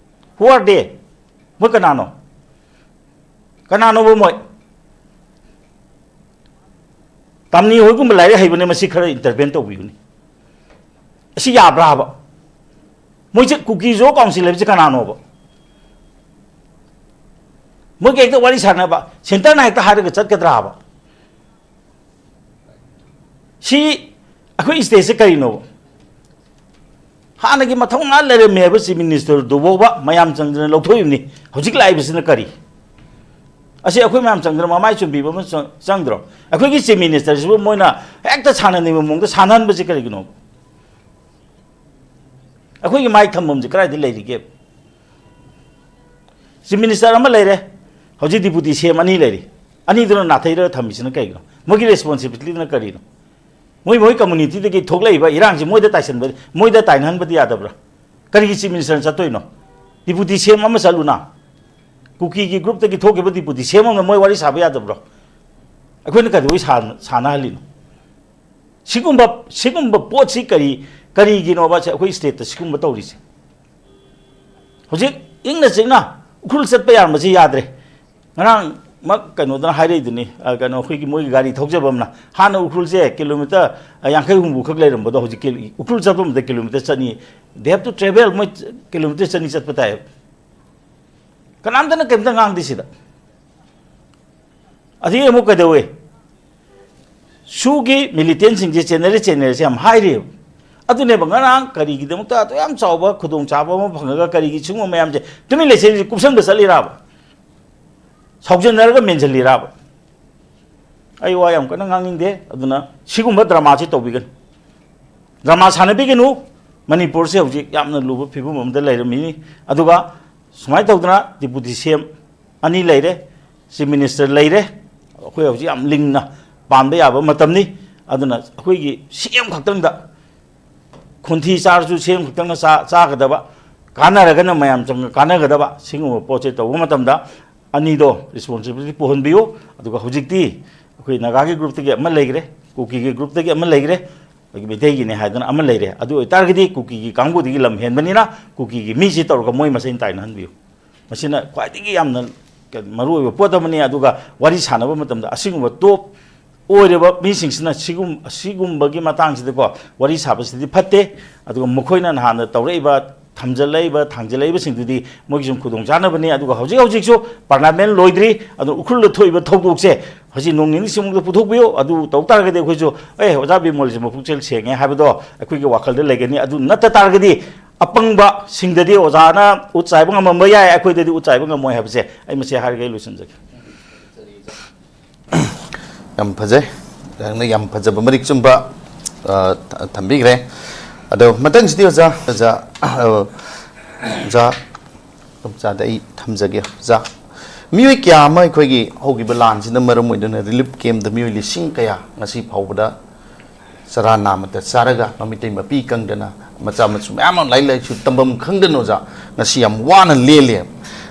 Who are they? ꯃꯣꯏ ꯀꯅꯥꯅꯣ? ꯀꯅꯥꯅꯣꯕ ꯃꯣꯏ? ꯇꯥꯝꯅꯤ ꯍꯣꯏꯒꯨꯝꯕ ꯂꯥꯏꯔꯤꯛ ꯍꯩꯕꯅꯦ, ꯃꯁꯤ ꯈꯔ intervene ꯇꯧꯕꯤꯌꯨꯅꯦ꯫ ꯑꯁꯤ ꯌꯥꯕ꯭ꯔꯥ ꯍꯥꯏꯕ? ꯃꯣꯏꯁꯦ ꯀꯨꯀꯤ ꯖꯣ council ꯍꯥꯏꯕꯁꯦ ꯀꯅꯥꯅꯣꯕ? ꯃꯣꯏꯒ ꯍꯦꯛꯇ ꯋꯥꯔꯤ ꯁꯥꯟꯅꯕ, centre ꯅ ꯍꯦꯛꯇ ꯍꯥꯏꯔꯒ ꯆꯠꯀꯗ꯭ꯔꯥ ꯍꯥꯏꯕ? ꯁꯤ ꯑꯩꯈꯣꯏ state ꯁꯦ ꯀꯔꯤꯅꯣꯕ? ꯍꯥꯟꯅꯒꯤ ꯃꯊꯧꯅꯥ ꯂꯩꯔꯝꯃꯦ ꯍꯥꯏꯕ Chief Minister ꯗꯨꯐꯥꯎꯕ ꯃꯌꯥꯝ ꯆꯪꯗꯅ ꯂꯧꯊꯣꯛꯏꯕꯅꯤ꯫ ꯍꯧꯖꯤꯛ ꯂꯥꯛꯏꯕꯁꯤꯅ ꯀꯔꯤ? ꯑꯁꯤ ꯑꯩꯈꯣꯏ ꯃꯌꯥꯝ ꯆꯪꯗꯅ ꯃꯃꯥꯏ ꯆꯨꯝꯕꯤꯕ ꯑꯃ ꯆꯪ-, ꯆꯪꯗ꯭ꯔꯣ? ꯑꯩꯈꯣꯏꯒꯤ Chief Minister ꯁꯤꯕꯨ ꯃꯣꯏꯅ ꯍꯦꯛꯇ ꯁꯥꯟꯅꯅꯤꯡꯕ ꯃꯑꯣꯡꯗ ꯁꯥꯟꯅꯍꯟꯕꯁꯤ ꯀꯔꯤꯒꯤꯅꯣ? ꯑꯩꯈꯣꯏꯒꯤ ꯃꯥꯏ ꯊꯝꯐꯝꯁꯤ ꯀꯗꯥꯏꯗ ꯂꯩꯔꯤꯒꯦ? Chief Minister ꯑꯃ ꯂꯩꯔꯦ, ꯍꯧꯖꯤꯛ deputy C M ꯑꯅꯤ ꯂꯩꯔꯤ꯫ ꯑꯅꯤꯗꯨꯅ ꯅꯥꯊꯩꯔꯒ ꯊꯝꯃꯤꯁꯤꯅ ꯀꯩꯒꯤꯅꯣ? ꯃꯣꯏꯒꯤ responsibility ꯗꯨꯅ ꯀꯔꯤꯅꯣ? ꯃꯣꯏ, ꯃꯣꯏ community ꯗꯒꯤ ꯊꯣꯛꯂꯛꯏꯕ ꯏꯔꯥꯡꯁꯤ ꯃꯣꯏꯗ ꯇꯥꯏꯁꯟꯕ, ꯃꯣꯏꯗ ꯇꯥꯏꯅꯍꯟꯕꯗꯤ ꯌꯥꯗꯕ꯭ꯔꯥ? ꯀꯔꯤꯒꯤ Chief Minister ꯅ ꯆꯠꯇꯣꯏꯅꯣ? Deputy C M ꯑꯃ ꯆꯠꯂꯨꯅ꯫ ꯀꯨꯀꯤꯒꯤ ꯒ꯭ꯔꯨꯞꯇꯒꯤ ꯊꯣꯛꯈꯤꯕ ꯗꯤꯄꯨꯇꯤ ꯁꯤ ꯑꯦꯝ ꯑꯃꯅ ꯃꯣꯏ ꯋꯥꯔꯤ ꯁꯥꯕ ꯌꯥꯗꯕ꯭ꯔꯣ? ꯑꯩꯈꯣꯏꯅ ꯀꯩꯗꯧꯕꯩ ꯁꯥꯟ- ꯁꯥꯟꯅꯍꯜꯂꯤꯅꯣ? ꯁꯤꯒꯨꯝꯕ ꯁꯤꯒꯨꯝꯕ ꯄꯣꯠꯁꯤ ꯀꯔꯤ ꯀꯔꯤꯒꯤꯅꯣꯕ ꯁꯦ ꯑꯩꯈꯣꯏ ꯁ꯭ꯇꯦꯠꯇ ꯁꯤꯒꯨꯝꯕ ꯇꯧꯔꯤꯁꯦ? ꯍꯧꯖꯤꯛ ꯏꯪꯅ ꯆꯤꯛꯅ ꯎꯈ꯭ꯔꯨꯜ ꯆꯠꯄ ꯌꯥꯔꯝꯕꯁꯤ ꯌꯥꯗ꯭ꯔꯦ꯫ ꯉꯔꯥꯡꯃꯛ ꯀꯩꯅꯣꯗꯅ ꯍꯥꯏꯔꯛꯏꯗꯨꯅꯤ, ꯑ, ꯀꯩꯅꯣ, ꯑꯩꯈꯣꯏꯒꯤ ꯃꯣꯏꯒꯤ ꯒꯥꯔꯤ ꯊꯧꯖꯕ ꯑꯃꯅ ꯍꯥꯟꯅ ꯎꯈ꯭ꯔꯨꯜꯁꯦ ꯀꯤꯂꯣꯃꯤꯇꯔ, ꯑ, ꯌꯥꯡꯈꯩ ꯍꯨꯝꯐꯨ ꯈꯛ ꯂꯩꯔꯝꯕꯗꯣ ꯍꯧꯖꯤꯛ ꯀꯤꯂꯣ-, ꯎꯈ꯭ꯔꯨꯜ ꯆꯠꯄ ꯑꯃꯗ ꯀꯤꯂꯣꯃꯤꯇꯔ ꯆꯅꯤ, they have to travel, ꯃꯣꯏ ꯀꯤꯂꯣꯃꯤꯇꯔ ꯆꯅꯤ ꯆꯠꯄ ꯇꯥꯏ꯫ ꯀꯅꯥꯝꯇꯅ ꯀꯩꯝꯇ ꯉꯥꯡꯗꯦ ꯁꯤꯗ꯫ ꯑꯗꯒꯤ ꯑꯃꯨꯛ ꯀꯩꯗꯧꯋꯦ? ꯁꯨꯒꯤ ꯃꯤꯂꯤꯇꯦꯟꯁꯤꯡꯁꯦ ꯆꯦꯟꯅꯔꯦ, ꯆꯦꯟꯅꯔꯦꯁꯦ ꯌꯥꯝ ꯍꯥꯏꯔꯤꯑꯕ꯫ ꯑꯗꯨꯅꯦꯕ ꯉꯔꯥꯡ ꯀꯔꯤꯒꯤꯗꯃꯛꯇ ꯑꯗꯨ ꯌꯥꯝ ꯆꯥꯎꯕ ꯈꯨꯗꯣꯡꯆꯥꯕ ꯑꯃ ꯐꯪꯉꯒ ꯀꯔꯤꯒꯤ ꯁꯤꯒꯨꯝꯕ ꯃꯌꯥꯝꯁꯦ ꯇꯨꯃꯤꯟ ꯂꯩꯁꯦ ꯀꯨꯞꯁꯟꯕ ꯆꯠꯂꯤꯔꯕ? ꯁꯥꯎꯖꯟꯅꯔꯒ ꯃꯦꯟꯁꯤꯜꯂꯤꯔꯕ? ꯑꯩ ꯋꯥ ꯌꯥꯝ ꯀꯟꯅ ꯉꯥꯡꯅꯤꯡꯗꯦ꯫ ꯑꯗꯨꯅ ꯁꯤꯒꯨꯝꯕ ꯗ꯭ꯔꯃꯥꯁꯤ ꯇꯧꯕꯤꯒꯅꯨ, ꯗ꯭ꯔꯃꯥ ꯁꯥꯟꯅꯕꯤꯒꯅꯨ꯫ ꯃꯅꯤꯄꯨꯔꯁꯦ ꯍꯧꯖꯤꯛ ꯌꯥꯝꯅ ꯂꯨꯕ ꯐꯤꯕꯝ ꯑꯃꯗ ꯂꯩꯔꯝꯃꯤꯅꯤ꯫ ꯑꯗꯨꯒ ꯁꯨꯃꯥꯏꯅ ꯇꯧꯗꯅ ꯗꯤꯄꯨꯇꯤ ꯁꯤ ꯑꯦꯝ ꯑꯅꯤ ꯂꯩꯔꯦ, ꯆꯤꯐ ꯃꯤꯅꯤꯁꯇꯔ ꯂꯩꯔꯦ꯫ ꯑꯩꯈꯣꯏ ꯍꯧꯖꯤꯛ ꯌꯥꯝ ꯂꯤꯡꯅ ꯄꯥꯟꯕ ꯌꯥꯕ ꯃꯇꯝꯅꯤ꯫ ꯑꯗꯨꯅ ꯑꯩꯈꯣꯏꯒꯤ ꯁꯤ ꯑꯦꯝ ꯈꯛꯇꯪꯗ ꯈꯣꯟꯊꯤ ꯆꯥꯔꯁꯨ ꯁꯤ ꯑꯦꯝ ꯈꯛꯇꯪꯅ ꯆꯥ-, ꯆꯥꯒꯗꯕ, ꯀꯥꯟꯅꯔꯒꯅ ꯃꯌꯥꯝ ꯆꯪꯅ ꯀꯥꯟꯅꯒꯗꯕ ꯁꯤꯒꯨꯝꯕ ꯄꯣꯠꯁꯦ ꯇꯧꯕ ꯃꯇꯝꯗ ꯑꯅꯤꯗꯣ ꯔꯦꯁꯄꯣꯟꯁꯤꯕꯤꯂꯤꯇꯤ ꯄꯨꯍꯟꯕꯤꯌꯨ꯫ ꯑꯗꯨꯒ ꯍꯧꯖꯤꯛꯇꯤ ꯑꯩꯈꯣꯏ ꯅꯥꯒꯥꯒꯤ ꯒ꯭ꯔꯨꯞꯇꯒꯤ ꯑꯃ ꯂꯩꯈ꯭ꯔꯦ, ꯀꯨꯀꯤꯒꯤ ꯒ꯭ꯔꯨꯞꯇꯒꯤ ꯑꯃ ꯂꯩꯈ꯭ꯔꯦ, ꯑꯩꯈꯣꯏꯒꯤ ꯃꯩꯇꯩꯒꯤꯅꯦ ꯍꯥꯏꯗꯅ ꯑꯃ ꯂꯩꯔꯦ꯫ ꯑꯗꯨ ꯑꯣꯏꯇꯥꯔꯒꯗꯤ ꯀꯨꯀꯤꯒꯤ ꯀꯥꯡꯕꯨꯗꯒꯤ ꯂꯝ ꯍꯦꯟꯕꯅꯤꯅ ꯀꯨꯀꯤꯒꯤ ꯃꯤꯁꯤ ꯇꯧꯔꯒ ꯃꯣꯏ ꯃꯁꯦꯟ ꯇꯥꯏꯅꯍꯟꯕꯤꯌꯨ꯫ ꯃꯁꯤꯅ ꯈ꯭ꯋꯥꯏꯗꯒꯤ ꯌꯥꯝꯅ ꯀ-, ꯃꯔꯨꯑꯣꯏꯕ ꯄꯣꯠ ꯑꯃꯅꯤ꯫ ꯑꯗꯨꯒ ꯋꯥꯔꯤ ꯁꯥꯟꯅꯕ ꯃꯇꯝꯗ ꯑꯁꯤꯒꯨꯝꯕ ꯇꯣꯞ ꯑꯣꯏꯔꯕ ꯃꯤꯁꯤꯡꯁꯤꯅ ꯁꯤꯒꯨꯝ-, ꯑꯁꯤꯒꯨꯝꯕꯒꯤ ꯃꯇꯥꯡꯁꯤꯗꯀꯣ ꯋꯥꯔꯤ ꯁꯥꯕꯁꯤꯗꯤ ꯐꯠꯇꯦ꯫ ꯑꯗꯨꯒ ꯃꯈꯣꯏꯅ ꯅꯍꯥꯟꯅ ꯇꯧꯔꯛꯏꯕ, ꯊꯝꯖꯤꯜꯂꯛꯏꯕ, ꯊꯥꯡꯖꯤꯜꯂꯛꯏꯕꯁꯤꯡꯗꯨꯗꯤ ꯃꯣꯏꯒꯤ ꯁꯨꯝ ꯈꯨꯗꯣꯡꯆꯥꯅꯕꯅꯤ꯫ ꯑꯗꯨꯒ ꯍꯧꯖꯤꯛ ꯍꯧꯖꯤꯛꯁꯨ ꯄꯥꯔꯂꯤꯌꯥꯃꯦꯟ ꯂꯣꯏꯗ꯭ꯔꯤ꯫ ꯑꯗꯨ ꯎꯈ꯭ꯔꯨꯜꯗ ꯊꯣꯛꯏꯕ ꯊꯧꯗꯣꯛꯁꯦ ꯍꯧꯖꯤꯛ ꯅꯣꯡ ꯅꯤꯅꯤ ꯁꯤꯃꯨꯛꯇ ꯄꯨꯊꯣꯛꯄꯤꯌꯨ꯫ ꯑꯗꯨ ꯇꯧ ꯇꯥꯔꯒꯗꯤ ꯑꯩꯈꯣꯏꯁꯨ, "ꯑꯦ, ꯑꯣꯖꯥ ꯕꯤꯃꯣꯜꯁꯦ ꯃꯄꯨꯛꯆꯦꯜ ꯁꯦꯡꯉꯦ" ꯍꯥꯏꯕꯗꯣ ꯑꯩꯈꯣꯏꯒꯤ ꯋꯥꯈꯜꯗ ꯂꯩꯒꯅꯤ꯫ ꯑꯗꯨ ꯅꯠꯇ ꯇꯥꯔꯒꯗꯤ ꯑꯄꯪꯕꯁꯤꯡꯗꯗꯤ ꯑꯣꯖꯥꯅ ꯎꯠ ꯆꯥꯏꯕ ꯉꯝꯃꯝꯕ ꯌꯥꯏ, ꯑꯩꯈꯣꯏꯗꯗꯤ ꯎꯠ ꯆꯥꯏꯕ ꯉꯝꯃꯣꯏ ꯍꯥꯏꯕꯁꯦ ꯑꯩ ꯃꯁꯤ ꯍꯥꯏꯔꯒ ꯑꯩ ꯂꯣꯏꯁꯤꯟꯖꯒꯦ꯫ ꯌꯥꯝ ꯐꯖꯩ꯫ ꯅꯪꯅ ꯌꯥꯝ ꯐꯖꯕ ꯃꯔꯤꯛ ꯆꯨꯝꯕ, ꯑ, ꯊ-, ꯊꯝꯕꯤꯈ꯭ꯔꯦ꯫ ꯑꯗꯣ ꯃꯊꯪꯁꯤꯗꯤ ꯑꯣꯖꯥ, ꯑꯣꯖꯥ, ꯑ, ꯑꯣꯖꯥ ꯇꯣꯝꯆꯥꯗ ꯑꯩ ꯊꯝꯖꯒꯦ꯫ ꯑꯣꯖꯥ, ꯃꯤꯑꯣꯏ ꯀꯌꯥ ꯑꯃ ꯑꯩꯈꯣꯏꯒꯤ ꯍꯧꯈꯤꯕ ꯂꯥꯟꯁꯤꯅ ꯃꯔꯝ ꯑꯣꯏꯗꯨꯅ ꯔꯤꯂꯤꯐ ꯀꯦꯝꯞꯇ ꯃꯤꯑꯣꯏ ꯂꯤꯁꯤꯡ ꯀꯌꯥ ꯉꯁꯤ ꯐꯥꯎꯕꯗ ꯆꯔꯥ ꯅꯥꯝꯃꯇ ꯆꯥꯔꯒ ꯃꯃꯤꯇꯩ ꯃꯄꯤ ꯀꯪꯗꯅ ꯃꯆꯥ ꯃꯁꯨ ꯃꯌꯥꯝ ꯑꯃ ꯂꯥꯏꯔꯤꯛ ꯂꯥꯏꯁꯨ ꯇꯝꯐꯝ ꯈꯪꯗꯅ, ꯑꯣꯖꯥ, ꯉꯁꯤ ꯌꯥꯝ ꯋꯥꯅ ꯂꯦꯜꯂꯦ꯫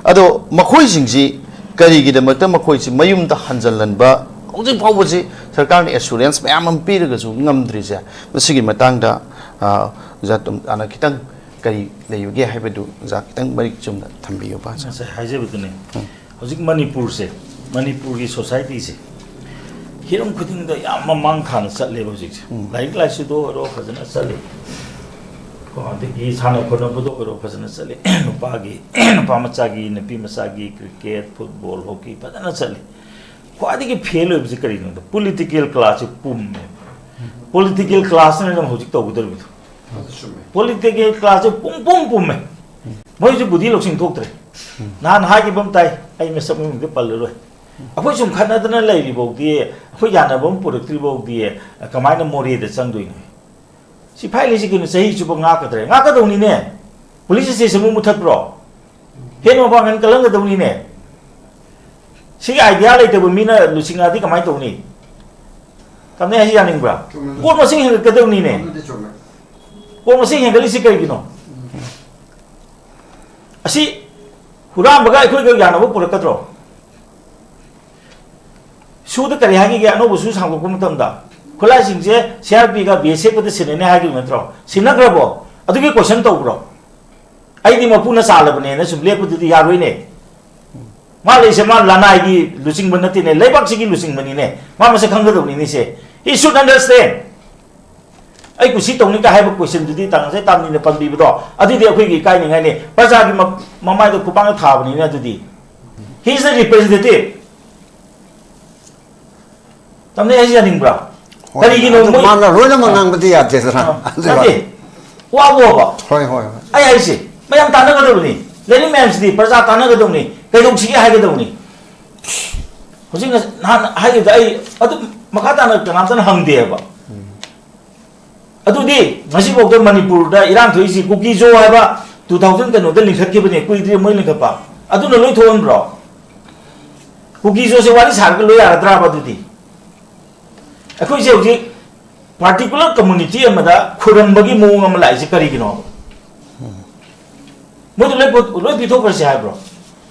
ꯑꯗꯣ ꯃꯈꯣꯏꯁꯤꯡꯁꯤ ꯀꯔꯤꯒꯤꯗꯃꯛꯇ ꯃꯈꯣꯏꯁꯤ ꯃꯌꯨꯝꯗ ꯍꯟꯖꯜꯍꯟꯕ ꯍꯧꯖꯤꯛ ꯐꯥꯎꯕꯁꯤ ꯁꯔꯀꯥꯔꯅ ꯑꯦꯁꯨꯔꯦꯟꯁ ꯃꯌꯥꯝ ꯑꯃ ꯄꯤꯔꯒꯁꯨ ꯉꯝꯗ꯭ꯔꯤꯁꯦ, ꯃꯁꯤꯒꯤ ꯃꯇꯥꯡꯗ, ꯑ, ꯑꯣꯖꯥ ꯇꯣꯝ-, ꯑꯅ ꯈꯤꯇꯪ ꯀꯔꯤ ꯂꯩꯕꯒꯦ ꯍꯥꯏꯕꯗꯨ ꯑꯣꯖꯥ ꯈꯤꯇꯪ ꯃꯔꯤꯛ ꯆꯨꯝꯅ ꯊꯝꯕꯤꯌꯨꯕ, ꯑꯣꯖꯥ꯫ ꯉꯁꯥꯏ ꯍꯥꯏꯖꯕꯗꯨꯅꯦ꯫ ꯎꯝ꯫ ꯍꯧꯖꯤꯛ ꯃꯅꯤꯄꯨꯔꯁꯦ, ꯃꯅꯤꯄꯨꯔꯒꯤ ꯁꯣꯁꯥꯏꯇꯤꯁꯦ ꯍꯤꯔꯝ ꯈꯨꯗꯤꯡꯗ ꯌꯥꯝ ꯃꯃꯥꯡ ꯊꯥꯅ ꯆꯠꯂꯦꯕ ꯍꯧꯖꯤꯛꯁꯦ꯫ ꯎꯝ꯫ ꯂꯥꯏꯔꯤꯛ ꯂꯥꯏꯁꯨꯗ ꯑꯣꯏꯔꯣ ꯐꯖꯅ ꯆꯠꯂꯤ꯫ ꯀꯣ, ꯑꯗꯒꯤ ꯁꯥꯟꯅ ꯈꯣꯠꯅꯕꯗ ꯑꯣꯏꯔꯣ ꯐꯖꯅ ꯆꯠꯂꯤ꯫ ꯅꯨꯄꯥꯒꯤ, ꯅꯨꯄꯥ ꯃꯆꯥꯒꯤ, ꯅꯨꯄꯤ ꯃꯆꯥꯒꯤ ꯀ꯭ꯔꯤꯀꯦꯠ, ꯐꯨꯠꯕꯣꯜ, ꯍꯣꯀꯤ ꯐꯖꯅ ꯆꯠꯂꯤ꯫ ꯈ꯭ꯋꯥꯏꯗꯒꯤ ꯐꯦꯜ ꯑꯣꯏꯕꯁꯤ ꯀꯔꯤꯅꯣꯗ, ꯄꯣꯂꯤꯇꯤꯀꯦꯜ ꯀ꯭ꯂꯥꯁꯁꯦ ꯄꯨꯝꯃꯦ꯫ ꯄꯣꯂꯤꯇꯤꯀꯦꯜ ꯀ꯭ꯂꯥꯁꯅ ꯅꯪ ꯍꯧꯖꯤꯛ ꯇꯧꯒꯗꯧꯔꯤꯕꯗꯣ꯫ ꯑꯗꯨ ꯆꯨꯝꯃꯦ꯫ ꯄꯣꯂꯤꯇꯤꯀꯦꯜ ꯀ꯭ꯂꯥꯁꯁꯦ ꯄꯨꯡ ꯄꯨꯝ ꯄꯨꯝꯃꯦ꯫ ꯃꯣꯏꯁꯨ ꯕꯨꯙꯤ ꯂꯧꯁꯤꯡ ꯊꯣꯛꯇ꯭ꯔꯦ꯫ ꯅꯍꯥꯟ ꯍꯥꯏꯈꯤꯕ ꯑꯃ ꯇꯥꯏ, ꯑꯩ ꯃꯁꯛ ꯃꯃꯤꯡꯗꯤ ꯄꯜꯂꯔꯣꯏ꯫ ꯑꯩꯈꯣꯏ ꯁꯨꯝ ꯈꯠꯅꯗꯅ ꯂꯩꯔꯤꯐꯥꯎꯗꯤ, ꯑꯩꯈꯣꯏ ꯌꯥꯅꯕ ꯑꯃ ꯄꯨꯔꯛꯇ꯭ꯔꯤꯐꯥꯎꯗꯤ ꯀꯃꯥꯏꯅ ꯃꯣꯔꯦꯗ ꯆꯪꯗꯣꯏꯅꯣ? ꯁꯤ ꯐꯥꯏꯂꯤꯁꯤ ꯀꯩꯅꯣ, ꯆꯍꯤ ꯆꯨꯞꯄ ꯉꯥꯛꯀꯗ꯭ꯔꯦ? ꯉꯥꯛꯀꯗꯧꯅꯤꯅꯦ꯫ ꯄꯨꯂꯤꯁ ꯁ꯭ꯇꯦꯁꯟ ꯑꯃꯨꯛ ꯃꯨꯊꯠꯄ꯭ꯔꯣ? ꯍꯦꯟ ꯃꯄꯥꯡꯒꯜ ꯀꯜꯍꯟꯒꯗꯧꯅꯤꯅꯦ꯫ ꯁꯤꯒꯤ ꯑꯥꯏꯗꯤꯌꯥ ꯂꯩꯇꯕ ꯃꯤꯅ ꯂꯨꯆꯤꯡꯉꯛꯑꯗꯤ ꯀꯃꯥꯏꯅ ꯇꯧꯅꯤ? ꯇꯝꯅꯩ ꯍꯥꯏꯁꯤ ꯌꯥꯅꯤꯡꯕ꯭ꯔꯥ? ꯆꯨꯝꯃꯦ꯫ ꯀꯣꯔꯠ ꯃꯁꯤꯡ ꯍꯦꯟꯒꯠꯀꯗꯧꯅꯤꯅꯦ꯫ ꯑꯗꯨꯗꯤ ꯆꯨꯝꯃꯦ꯫ ꯀꯣꯔꯠ ꯃꯁꯤꯡ ꯍꯦꯟꯒꯠꯂꯤꯁꯤ ꯀꯩꯒꯤꯅꯣ? ꯎꯝ꯫ ꯑꯁꯤ ꯍꯨꯔꯥꯟꯕꯒ ꯑꯩꯈꯣꯏꯒ ꯌꯥꯅꯕ ꯄꯨꯔꯛꯀꯗ꯭ꯔꯣ? ꯁꯨꯗ ꯀꯔꯤ ꯍꯥꯏꯈꯤꯒꯦ? ꯑꯅꯧꯕ ꯁꯨ ꯁꯥꯡꯗꯣꯛꯄ ꯃꯇꯝꯗ ꯈꯨꯠꯂꯥꯏꯁꯤꯡꯁꯦ ꯁꯤ ꯑꯥꯔ ꯄꯤꯒ ꯕꯤ ꯑꯦꯁ ꯑꯦꯐꯀꯗ ꯁꯤꯟꯅꯅꯤ ꯍꯥꯏꯈꯤꯕ ꯅꯠꯇ꯭ꯔꯣ? ꯁꯤꯟꯅꯈ꯭ꯔꯕꯣ? ꯑꯗꯨꯒꯤ ꯀꯣꯏꯁꯟ ꯇꯧꯕ꯭ꯔꯣ? ꯑꯩꯗꯤ ꯃꯄꯨꯅ ꯆꯥꯜꯂꯕꯅꯦꯅ ꯁꯨꯝ ꯂꯦꯞꯄꯗꯨꯗꯤ ꯌꯥꯔꯣꯏꯅꯦ꯫ ꯃꯥ ꯂꯩꯁꯦ ꯃꯥ ꯂꯅꯥꯏꯒꯤ ꯂꯨꯆꯤꯡꯕ ꯅꯠꯇꯦꯅꯦ, ꯂꯩꯕꯥꯛꯁꯤꯒꯤ ꯂꯨꯆꯤꯡꯕꯅꯤꯅꯦ꯫ ꯃꯥ ꯃꯁꯛ ꯈꯪꯒꯗꯧꯕꯅꯤꯅꯦ ꯁꯦ꯫ He should understand꯫ ꯑꯩ ꯀꯨꯁꯤ ꯇꯧꯅꯤ ꯀꯥꯏ ꯍꯥꯏꯕ ꯀꯣꯏꯁꯟꯗꯨꯗꯤ ꯇꯥ-, ꯉꯁꯥꯏ ꯇꯥꯝꯅꯤꯅ ꯄꯟꯕꯤꯕꯗꯣ, ꯑꯗꯨꯗꯤ ꯑꯩꯈꯣꯏꯒꯤ ꯏꯀꯥꯏꯅꯤꯡꯉꯥꯏꯅꯤ꯫ ꯄ꯭ꯔꯖꯥꯒꯤ ꯃ-, ꯃꯃꯥꯏꯗ ꯈꯨꯄꯥꯛꯅ ꯊꯥꯕꯅꯤꯅ ꯑꯗꯨꯗꯤ꯫ He is the representative꯫ ꯇꯝꯅꯩ ꯍꯥꯏꯁꯤ ꯌꯥꯅꯤꯡꯕ꯭ꯔꯥ? ꯍꯣꯏ, ꯀꯔꯤꯒꯤꯅꯣ ꯑꯗꯨ ꯃꯣꯏ ꯃꯥꯅ ꯂꯣꯏꯅꯃꯛ ꯑ, ꯉꯥꯡꯕꯗꯤ ꯌꯥꯗꯦꯗꯅ꯫ ꯑ, ꯑꯗꯨꯒ ꯅꯠꯇꯦ꯫ ꯋꯥꯕꯣꯕ꯫ ꯍꯣꯏ, ꯍꯣꯏ, ꯍꯣꯏ꯫ ꯑꯩ ꯍꯥꯏꯁꯦ, ꯃꯌꯥꯝ ꯇꯥꯟꯅꯒꯗꯕꯅꯤ꯫ ꯂꯩꯔꯤ ꯃꯌꯥꯝꯁꯤꯗꯤ ꯄ꯭ꯔꯖꯥ ꯇꯥꯟꯅꯒꯗꯕꯅꯤ꯫ ꯀꯩꯗꯧꯁꯤꯒꯦ ꯍꯥꯏꯒꯗꯕꯅꯤ꯫ ꯍꯧꯖꯤꯛ ꯉꯁ-, ꯅꯍꯥꯟ ꯍꯥꯏꯈꯤꯕꯗ ꯑꯩ ꯑꯗꯨꯝ ꯃꯈꯥ ꯇꯥꯅ ꯀꯅꯥꯝꯇꯅ ꯍꯪꯗꯦꯕ꯫ ꯎꯝ꯫ ꯑꯗꯨꯗꯤ ꯉꯁꯤꯐꯥꯎꯗ ꯃꯅꯤꯄꯨꯔꯗ ꯏꯔꯥꯡ ꯊꯣꯛꯏꯁꯤ ꯀꯨꯀꯤ ꯖꯣ ꯍꯥꯏꯕ two thousand ꯀꯩꯅꯣꯗ ꯂꯤꯡꯈꯠꯈꯤꯕꯅꯦ, ꯀꯨꯏꯗ꯭ꯔꯤ ꯃꯣꯏ ꯂꯤꯡꯈꯠꯄ꯫ ꯑꯗꯨꯅ ꯂꯣꯏ ꯊꯣꯛꯍꯟꯕ꯭ꯔꯣ? ꯀꯨꯀꯤ ꯖꯣꯁꯦ ꯋꯥꯔꯤ ꯁꯥꯔꯒ ꯂꯣꯏ ꯌꯥꯔꯗ꯭ꯔꯥꯕ ꯑꯗꯨꯗꯤ? ꯑꯩꯈꯣꯏꯁꯦ ꯍꯧꯖꯤꯛ ꯄꯥꯔꯇꯤꯀꯨꯂꯔ ꯀꯝꯃꯨꯅꯤꯇꯤ ꯑꯃꯗ ꯈꯨꯔꯝꯕꯒꯤ ꯃꯑꯣꯡ ꯑꯃ ꯂꯥꯛꯏꯁꯦ ꯀꯔꯤꯒꯤꯅꯣ? ꯃꯣꯏꯗ ꯂꯣꯏ ꯄꯨ-, ꯂꯣꯏ ꯄꯤꯊꯣꯛꯈ꯭ꯔꯁꯤ ꯍꯥꯏꯕ꯭ꯔꯣ?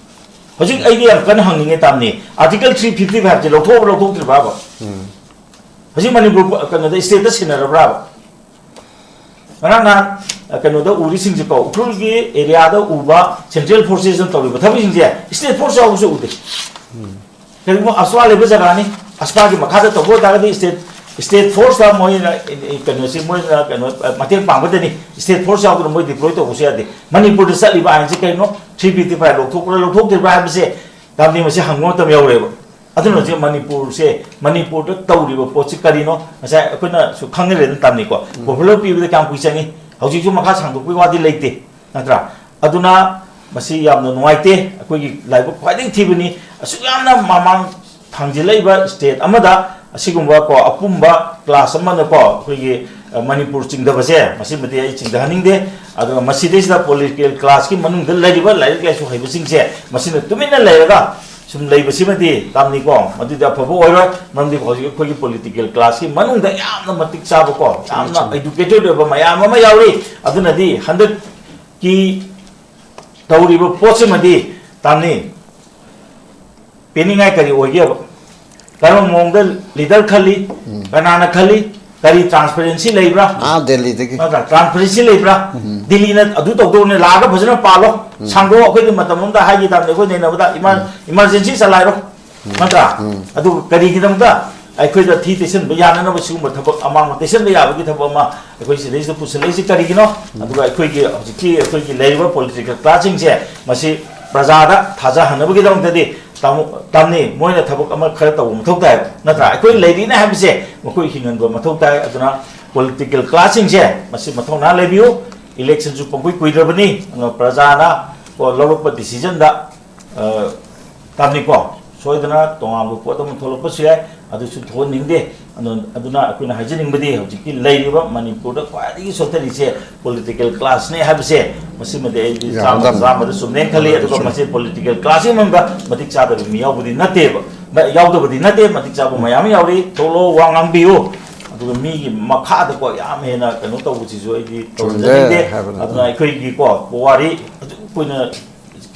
ꯍꯧꯖꯤꯛ ꯑꯩꯗꯤ ꯌꯥꯝ ꯀꯟꯅ ꯍꯪꯅꯤꯡꯉꯦ, ꯇꯥꯝꯅꯤ꯫ ꯑꯥꯔꯇꯤꯀꯜ ꯊ꯭ꯔꯤ ꯐꯤꯐꯇꯤ ꯐꯥꯏꯚꯁꯦ ꯂꯧꯊꯣꯛꯑꯕ ꯂꯧꯊꯣꯛꯇ꯭ꯔꯤꯕ꯭ꯔꯥꯕ? ꯍꯧꯖꯤꯛ ꯃꯅꯤꯄꯨꯔ ꯀꯩꯅꯣꯗ, ꯁ꯭ꯇꯦꯠꯇ ꯁꯤꯟꯅꯔꯕ꯭ꯔꯥꯕ? ꯉꯔꯥꯡ ꯅꯍꯥꯟ, ꯑ, ꯀꯩꯅꯣꯗ ꯎꯔꯤꯁꯤꯡꯁꯦꯀꯣ, ꯎꯈ꯭ꯔꯨꯜꯒꯤ ꯑꯦꯔꯤꯌꯥꯗ ꯎꯕ ꯁꯦꯟꯇ꯭ꯔꯦꯜ ꯐꯣꯔꯁꯦꯁꯅ ꯇꯧꯔꯤꯕ ꯊꯕꯛꯁꯤꯡꯁꯦ ꯁ꯭ꯇꯦꯠ ꯐꯣꯔꯁ ꯌꯥꯎꯕꯁꯨ ꯎꯗꯦ꯫ ꯀꯔꯤꯒꯨꯝꯕ ꯑꯁꯋꯥ ꯂꯩꯕ ꯖꯒꯥꯅꯤ, ꯑꯁꯋꯥꯒꯤ ꯃꯈꯥꯗ ꯇꯧꯕ ꯑꯣꯏꯇꯥꯔꯒꯗꯤ ꯁ꯭ꯇꯦꯠ, ꯁ꯭ꯇꯦꯠ ꯐꯣꯔꯁꯇ ꯃꯣꯏꯅ, ꯑꯦ, ꯀꯩꯅꯣꯁꯤ ꯃꯣꯏꯅ ꯀꯩꯅꯣ, ꯑ, ꯃꯇꯦꯡ ꯄꯥꯡꯕꯗꯅꯤ꯫ ꯁ꯭ꯇꯦꯠ ꯐꯣꯔꯁ ꯌꯥꯎꯗꯅ ꯃꯣꯏ ꯗꯤꯄ꯭ꯂꯣꯏ ꯇꯧꯕꯁꯨ ꯌꯥꯗꯦ꯫ ꯃꯅꯤꯄꯨꯔꯗ ꯆꯠꯂꯤꯕ ꯑꯥꯏꯟꯁꯤ ꯀꯩꯅꯣ? ꯊ꯭ꯔꯤ ꯐꯤꯐꯇꯤ ꯐꯥꯏꯚ ꯂꯧꯊꯣꯛꯄ꯭ꯔꯥ ꯂꯧꯊꯣꯛꯇ꯭ꯔꯤꯕ꯭ꯔꯥ ꯍꯥꯏꯕꯁꯦ ꯇꯥꯝꯅꯤ, ꯃꯁꯤ ꯍꯪꯕ ꯃꯇꯝ ꯌꯧꯔꯦꯕ꯫ ꯑꯗꯨꯅ ꯍꯧꯖꯤꯛ ꯃꯅꯤꯄꯨꯔꯁꯦ, ꯃꯅꯤꯄꯨꯔꯗ ꯇꯧꯔꯤꯕ ꯄꯣꯠꯁꯤ ꯀꯔꯤꯅꯣ? ꯉꯁꯥꯏ ꯑꯩꯈꯣꯏꯅꯁꯨ ꯈꯪꯅꯔꯦꯗꯅ, ꯇꯥꯝꯅꯤꯀꯣ꯫ ꯎꯝ꯫ ꯄꯣꯄꯨꯂꯔ ꯄꯤꯕꯗ ꯀꯌꯥꯝ ꯀꯨꯏ ꯆꯪꯉꯤ? ꯍꯧꯖꯤꯛꯁꯨ ꯃꯈꯥ ꯁꯥꯡꯗꯣꯛꯄꯒꯤ ꯋꯥꯗꯤ ꯂꯩꯇꯦ, ꯅꯠꯇ꯭ꯔꯥ? ꯑꯗꯨꯅ ꯃꯁꯤ ꯌꯥꯝꯅ ꯅꯨꯡꯉꯥꯏꯇꯦ꯫ ꯑꯩꯈꯣꯏꯒꯤ ꯂꯥꯏꯕꯛ ꯈ꯭ꯋꯥꯏꯗꯒꯤ ꯊꯤꯕꯅꯤ꯫ ꯑꯁꯨꯛ ꯌꯥꯝꯅ ꯃꯃꯥꯡ ꯊꯥꯡꯖꯤꯜꯂꯛꯏꯕ ꯁ꯭ꯇꯦꯠ ꯑꯃꯗ ꯑꯁꯤꯒꯨꯝꯕ ꯀꯣ, ꯑꯄꯨꯝꯕ ꯀ꯭ꯂꯥꯁ ꯑꯃꯅꯀꯣ, ꯑꯩꯈꯣꯏꯒꯤ, ꯑ, ꯃꯅꯤꯄꯨꯔ ꯆꯤꯡꯊꯕꯁꯦ, ꯃꯁꯤꯃꯗꯤ ꯑꯩ ꯆꯤꯡꯊꯍꯟꯅꯤꯡꯗꯦ꯫ ꯑꯗꯨꯒ ꯃꯁꯤꯗꯩꯁꯤꯗ ꯄꯣꯂꯤꯇꯤꯀꯦꯜ ꯀ꯭ꯂꯥꯁꯀꯤ ꯃꯅꯨꯡꯗ ꯂꯩꯔꯤꯕ ꯂꯥꯏꯔꯤꯛ ꯂꯥꯏꯁꯨ ꯍꯩꯕꯁꯤꯡꯁꯦ, ꯃꯁꯤꯅ ꯇꯨꯃꯤꯟꯅ ꯂꯩꯔꯒ ꯁꯨꯝ ꯂꯩꯕꯁꯤꯃꯗꯤ, ꯇꯥꯝꯅꯤꯀꯣ, ꯃꯗꯨꯗꯤ ꯑꯐꯕ ꯑꯣꯏꯔꯣꯏ꯫ ꯃꯔꯝꯗꯤ ꯍꯧꯖꯤꯛ ꯑꯩꯈꯣꯏꯒꯤ ꯄꯣꯂꯤꯇꯤꯀꯦꯜ ꯀ꯭ꯂꯥꯁꯀꯤ ꯃꯅꯨꯡꯗ ꯌꯥꯝꯅ ꯃꯇꯤꯛ ꯆꯥꯕꯀꯣ, ꯆꯨꯝꯃꯤ, ꯌꯥꯝꯅ ꯆꯨꯝꯃꯤ꯫ ꯑꯦꯗꯨꯀꯦꯇꯦꯗ ꯑꯣꯏꯕ ꯃꯌꯥꯝ ꯑꯃ ꯌꯥꯎꯔꯤ꯫ ꯑꯗꯨꯅꯗꯤ ꯍꯟꯗꯛꯀꯤ ꯇꯧꯔꯤꯕ ꯄꯣꯠꯁꯤꯃꯗꯤ, ꯇꯥꯝꯅꯤ, ꯄꯦꯟꯅꯤꯡꯉꯥꯏ ꯀꯔꯤ ꯑꯣꯏꯒꯦꯕ? ꯀꯔꯝꯕ ꯃꯑꯣꯡꯗ ꯂꯤꯗꯔ ꯈꯜꯂꯤ? ꯎꯝ꯫ ꯀꯅꯥꯅ ꯈꯜꯂꯤ? ꯀꯔꯤ ꯇ꯭ꯔꯥꯟꯁꯄꯦꯔꯦꯟꯁꯤ ꯂꯩꯕ꯭ꯔꯥ? ꯑꯥ, ꯗꯦꯜꯂꯤꯗꯒꯤ꯫ ꯅꯠꯇ꯭ꯔꯥ? ꯇ꯭ꯔꯥꯟꯁꯄꯦꯔꯦꯟꯁꯤ ꯂꯩꯕ꯭ꯔꯥ? ꯎꯝ꯫ ꯗꯤꯜꯂꯤꯅ ꯑꯗꯨ ꯇꯧꯗꯧꯅꯦ, ꯂꯥꯛꯑꯒ ꯐꯖꯅ ꯄꯥꯜꯂꯣ, ꯎꯝ꯫ ꯁꯥꯡꯗꯣꯛꯑꯣ꯫ ꯑꯩꯈꯣꯏꯗꯤ ꯃꯇꯝ ꯑꯃꯗ ꯍꯥꯏꯈꯤ ꯇꯥꯕꯅꯦ, ꯑꯩꯈꯣꯏ ꯅꯩꯅꯕꯗ ꯏꯃꯥ-, ꯎꯝ꯫ ꯏꯃꯥꯔꯖꯦꯟꯁꯤ ꯆꯂꯥꯏꯔꯣ꯫ ꯎꯝ꯫ ꯅꯠꯇ꯭ꯔꯥ? ꯎꯝ꯫ ꯑꯗꯨꯒ ꯀꯔꯤꯒꯤꯗꯃꯛꯇ ꯑꯩꯈꯣꯏꯗ ꯊꯤ ꯇꯩꯁꯟꯕ ꯌꯥꯅꯅꯕ ꯁꯤꯒꯨꯝꯕ ꯊꯕꯛ, ꯑꯃꯥꯡꯕ ꯇꯩꯁꯟꯕ ꯌꯥꯕꯒꯤ ꯊꯕꯛ ꯑꯃ ꯑꯩꯈꯣꯏ ꯁꯤꯗꯩꯁꯤꯗ ꯄꯨꯁꯜꯂꯛꯏꯁꯤ ꯀꯔꯤꯒꯤꯅꯣ? ꯎꯝ꯫ ꯑꯗꯨꯒ ꯑꯩꯈꯣꯏꯒꯤ ꯍꯧꯖꯤꯛꯀꯤ ꯑꯩꯈꯣꯏꯒꯤ ꯂꯩꯔꯤꯕ ꯄꯣꯂꯤꯇꯤꯀꯦꯜ ꯀ꯭ꯂꯥꯁꯁꯤꯡꯁꯦ, ꯃꯁꯤ ꯄ꯭ꯔꯖꯥꯗ ꯊꯥꯖꯍꯟꯅꯕꯒꯤꯗꯃꯛꯇꯗꯤ ꯇꯥꯃꯣ-, ꯇꯥꯝꯅꯤ, ꯃꯣꯏꯅ ꯊꯕꯛ ꯑꯃ ꯈꯔ ꯇꯧꯕ ꯃꯊꯧ ꯇꯥꯏꯕ, ꯅꯠꯇ꯭ꯔꯥ? ꯑꯩꯈꯣꯏ ꯂꯩꯔꯤꯅꯦ ꯍꯥꯏꯕꯁꯦ ꯃꯈꯣꯏ ꯍꯤꯡꯍꯟꯕ ꯃꯊꯧ ꯇꯥꯏ꯫ ꯑꯗꯨꯅ ꯄꯣꯂꯤꯇꯤꯀꯦꯜ ꯀ꯭ꯂꯥꯁꯁꯤꯡꯁꯦ, ꯃꯁꯤ ꯃꯊꯧꯅꯥ ꯂꯩꯕꯤꯌꯨ꯫ ꯏꯂꯦꯛꯁꯟꯁꯨ ꯄꯪꯀꯨꯏ ꯀꯨꯏꯗ꯭ꯔꯕꯅꯤ꯫ ꯑꯗꯨꯅ ꯄ꯭ꯔꯖꯥꯅ ꯀꯣ ꯂꯧꯔꯛꯄ ꯗꯤꯁꯤꯖꯟꯗ ꯑ, ꯇꯥꯝꯅꯤꯀꯣ, ꯁꯣꯏꯗꯅ ꯇꯣꯉꯥꯟꯕ ꯄꯣꯠ ꯑꯃ ꯊꯣꯛꯂꯛꯄꯁꯨ ꯌꯥꯏ, ꯑꯗꯨꯁꯨ ꯊꯣꯛꯍꯟꯅꯤꯡꯗꯦ꯫ ꯑꯗꯨ-, ꯑꯗꯨꯅ ꯑꯩꯈꯣꯏꯅ ꯍꯥꯏꯖꯅꯤꯡꯕꯗꯤ, ꯍꯧꯖꯤꯛꯀꯤ ꯂꯩꯔꯤꯕ ꯃꯅꯤꯄꯨꯔꯗ ꯈ꯭ꯋꯥꯏꯗꯒꯤ ꯁꯣꯠꯊꯔꯤꯁꯦ ꯄꯣꯂꯤꯇꯤꯀꯦꯜ ꯀ꯭ꯂꯥꯁꯅꯦ ꯍꯥꯏꯕꯁꯦ, ꯃꯁꯤꯃꯗꯤ ꯑꯩꯗꯤ ꯆꯥꯝꯃꯗ ꯌꯥꯝꯗꯕꯅꯤ꯫ ꯆꯥꯝꯃꯗ ꯆꯨꯝꯃꯦꯅ ꯈꯜꯂꯤ꯫ ꯑꯗꯨꯒ ꯆꯨꯝꯃꯤ꯫ ꯃꯁꯤ ꯄꯣꯂꯤꯇꯤꯀꯦꯜ ꯀ꯭ꯂꯥꯁꯀꯤ ꯃꯅꯨꯡꯗ ꯃꯇꯤꯛ ꯆꯥꯗꯕ ꯃꯤ ꯌꯥꯎꯕꯗꯤ ꯅꯠꯇꯦꯕ, ꯌꯥꯎꯗꯕꯗꯤ ꯅꯠꯇꯦ, ꯃꯇꯤꯛ ꯆꯥꯕ ꯃꯌꯥꯝ ꯑꯃ ꯌꯥꯎꯔꯤ꯫ ꯊꯣꯛꯂꯛꯑꯣ, ꯋꯥ ꯉꯥꯡꯕꯤꯌꯨ꯫ ꯑꯗꯨꯒ ꯃꯤꯒꯤ ꯃꯈꯥꯗꯀꯣ ꯌꯥꯝ ꯍꯦꯟꯅ ꯀꯩꯅꯣ ꯇꯧꯕꯁꯤꯁꯨ ꯑꯩꯗꯤ ꯆꯨꯝꯗꯦ ꯇꯧꯖꯅꯤꯡꯗꯦ꯫ ꯍꯥꯏꯕꯗꯣ꯫ ꯑꯗꯨꯅ ꯑꯩꯈꯣꯏꯒꯤꯀꯣ ꯄꯨꯋꯥꯔꯤ ꯑꯗꯨꯛ ꯀꯨꯏꯅ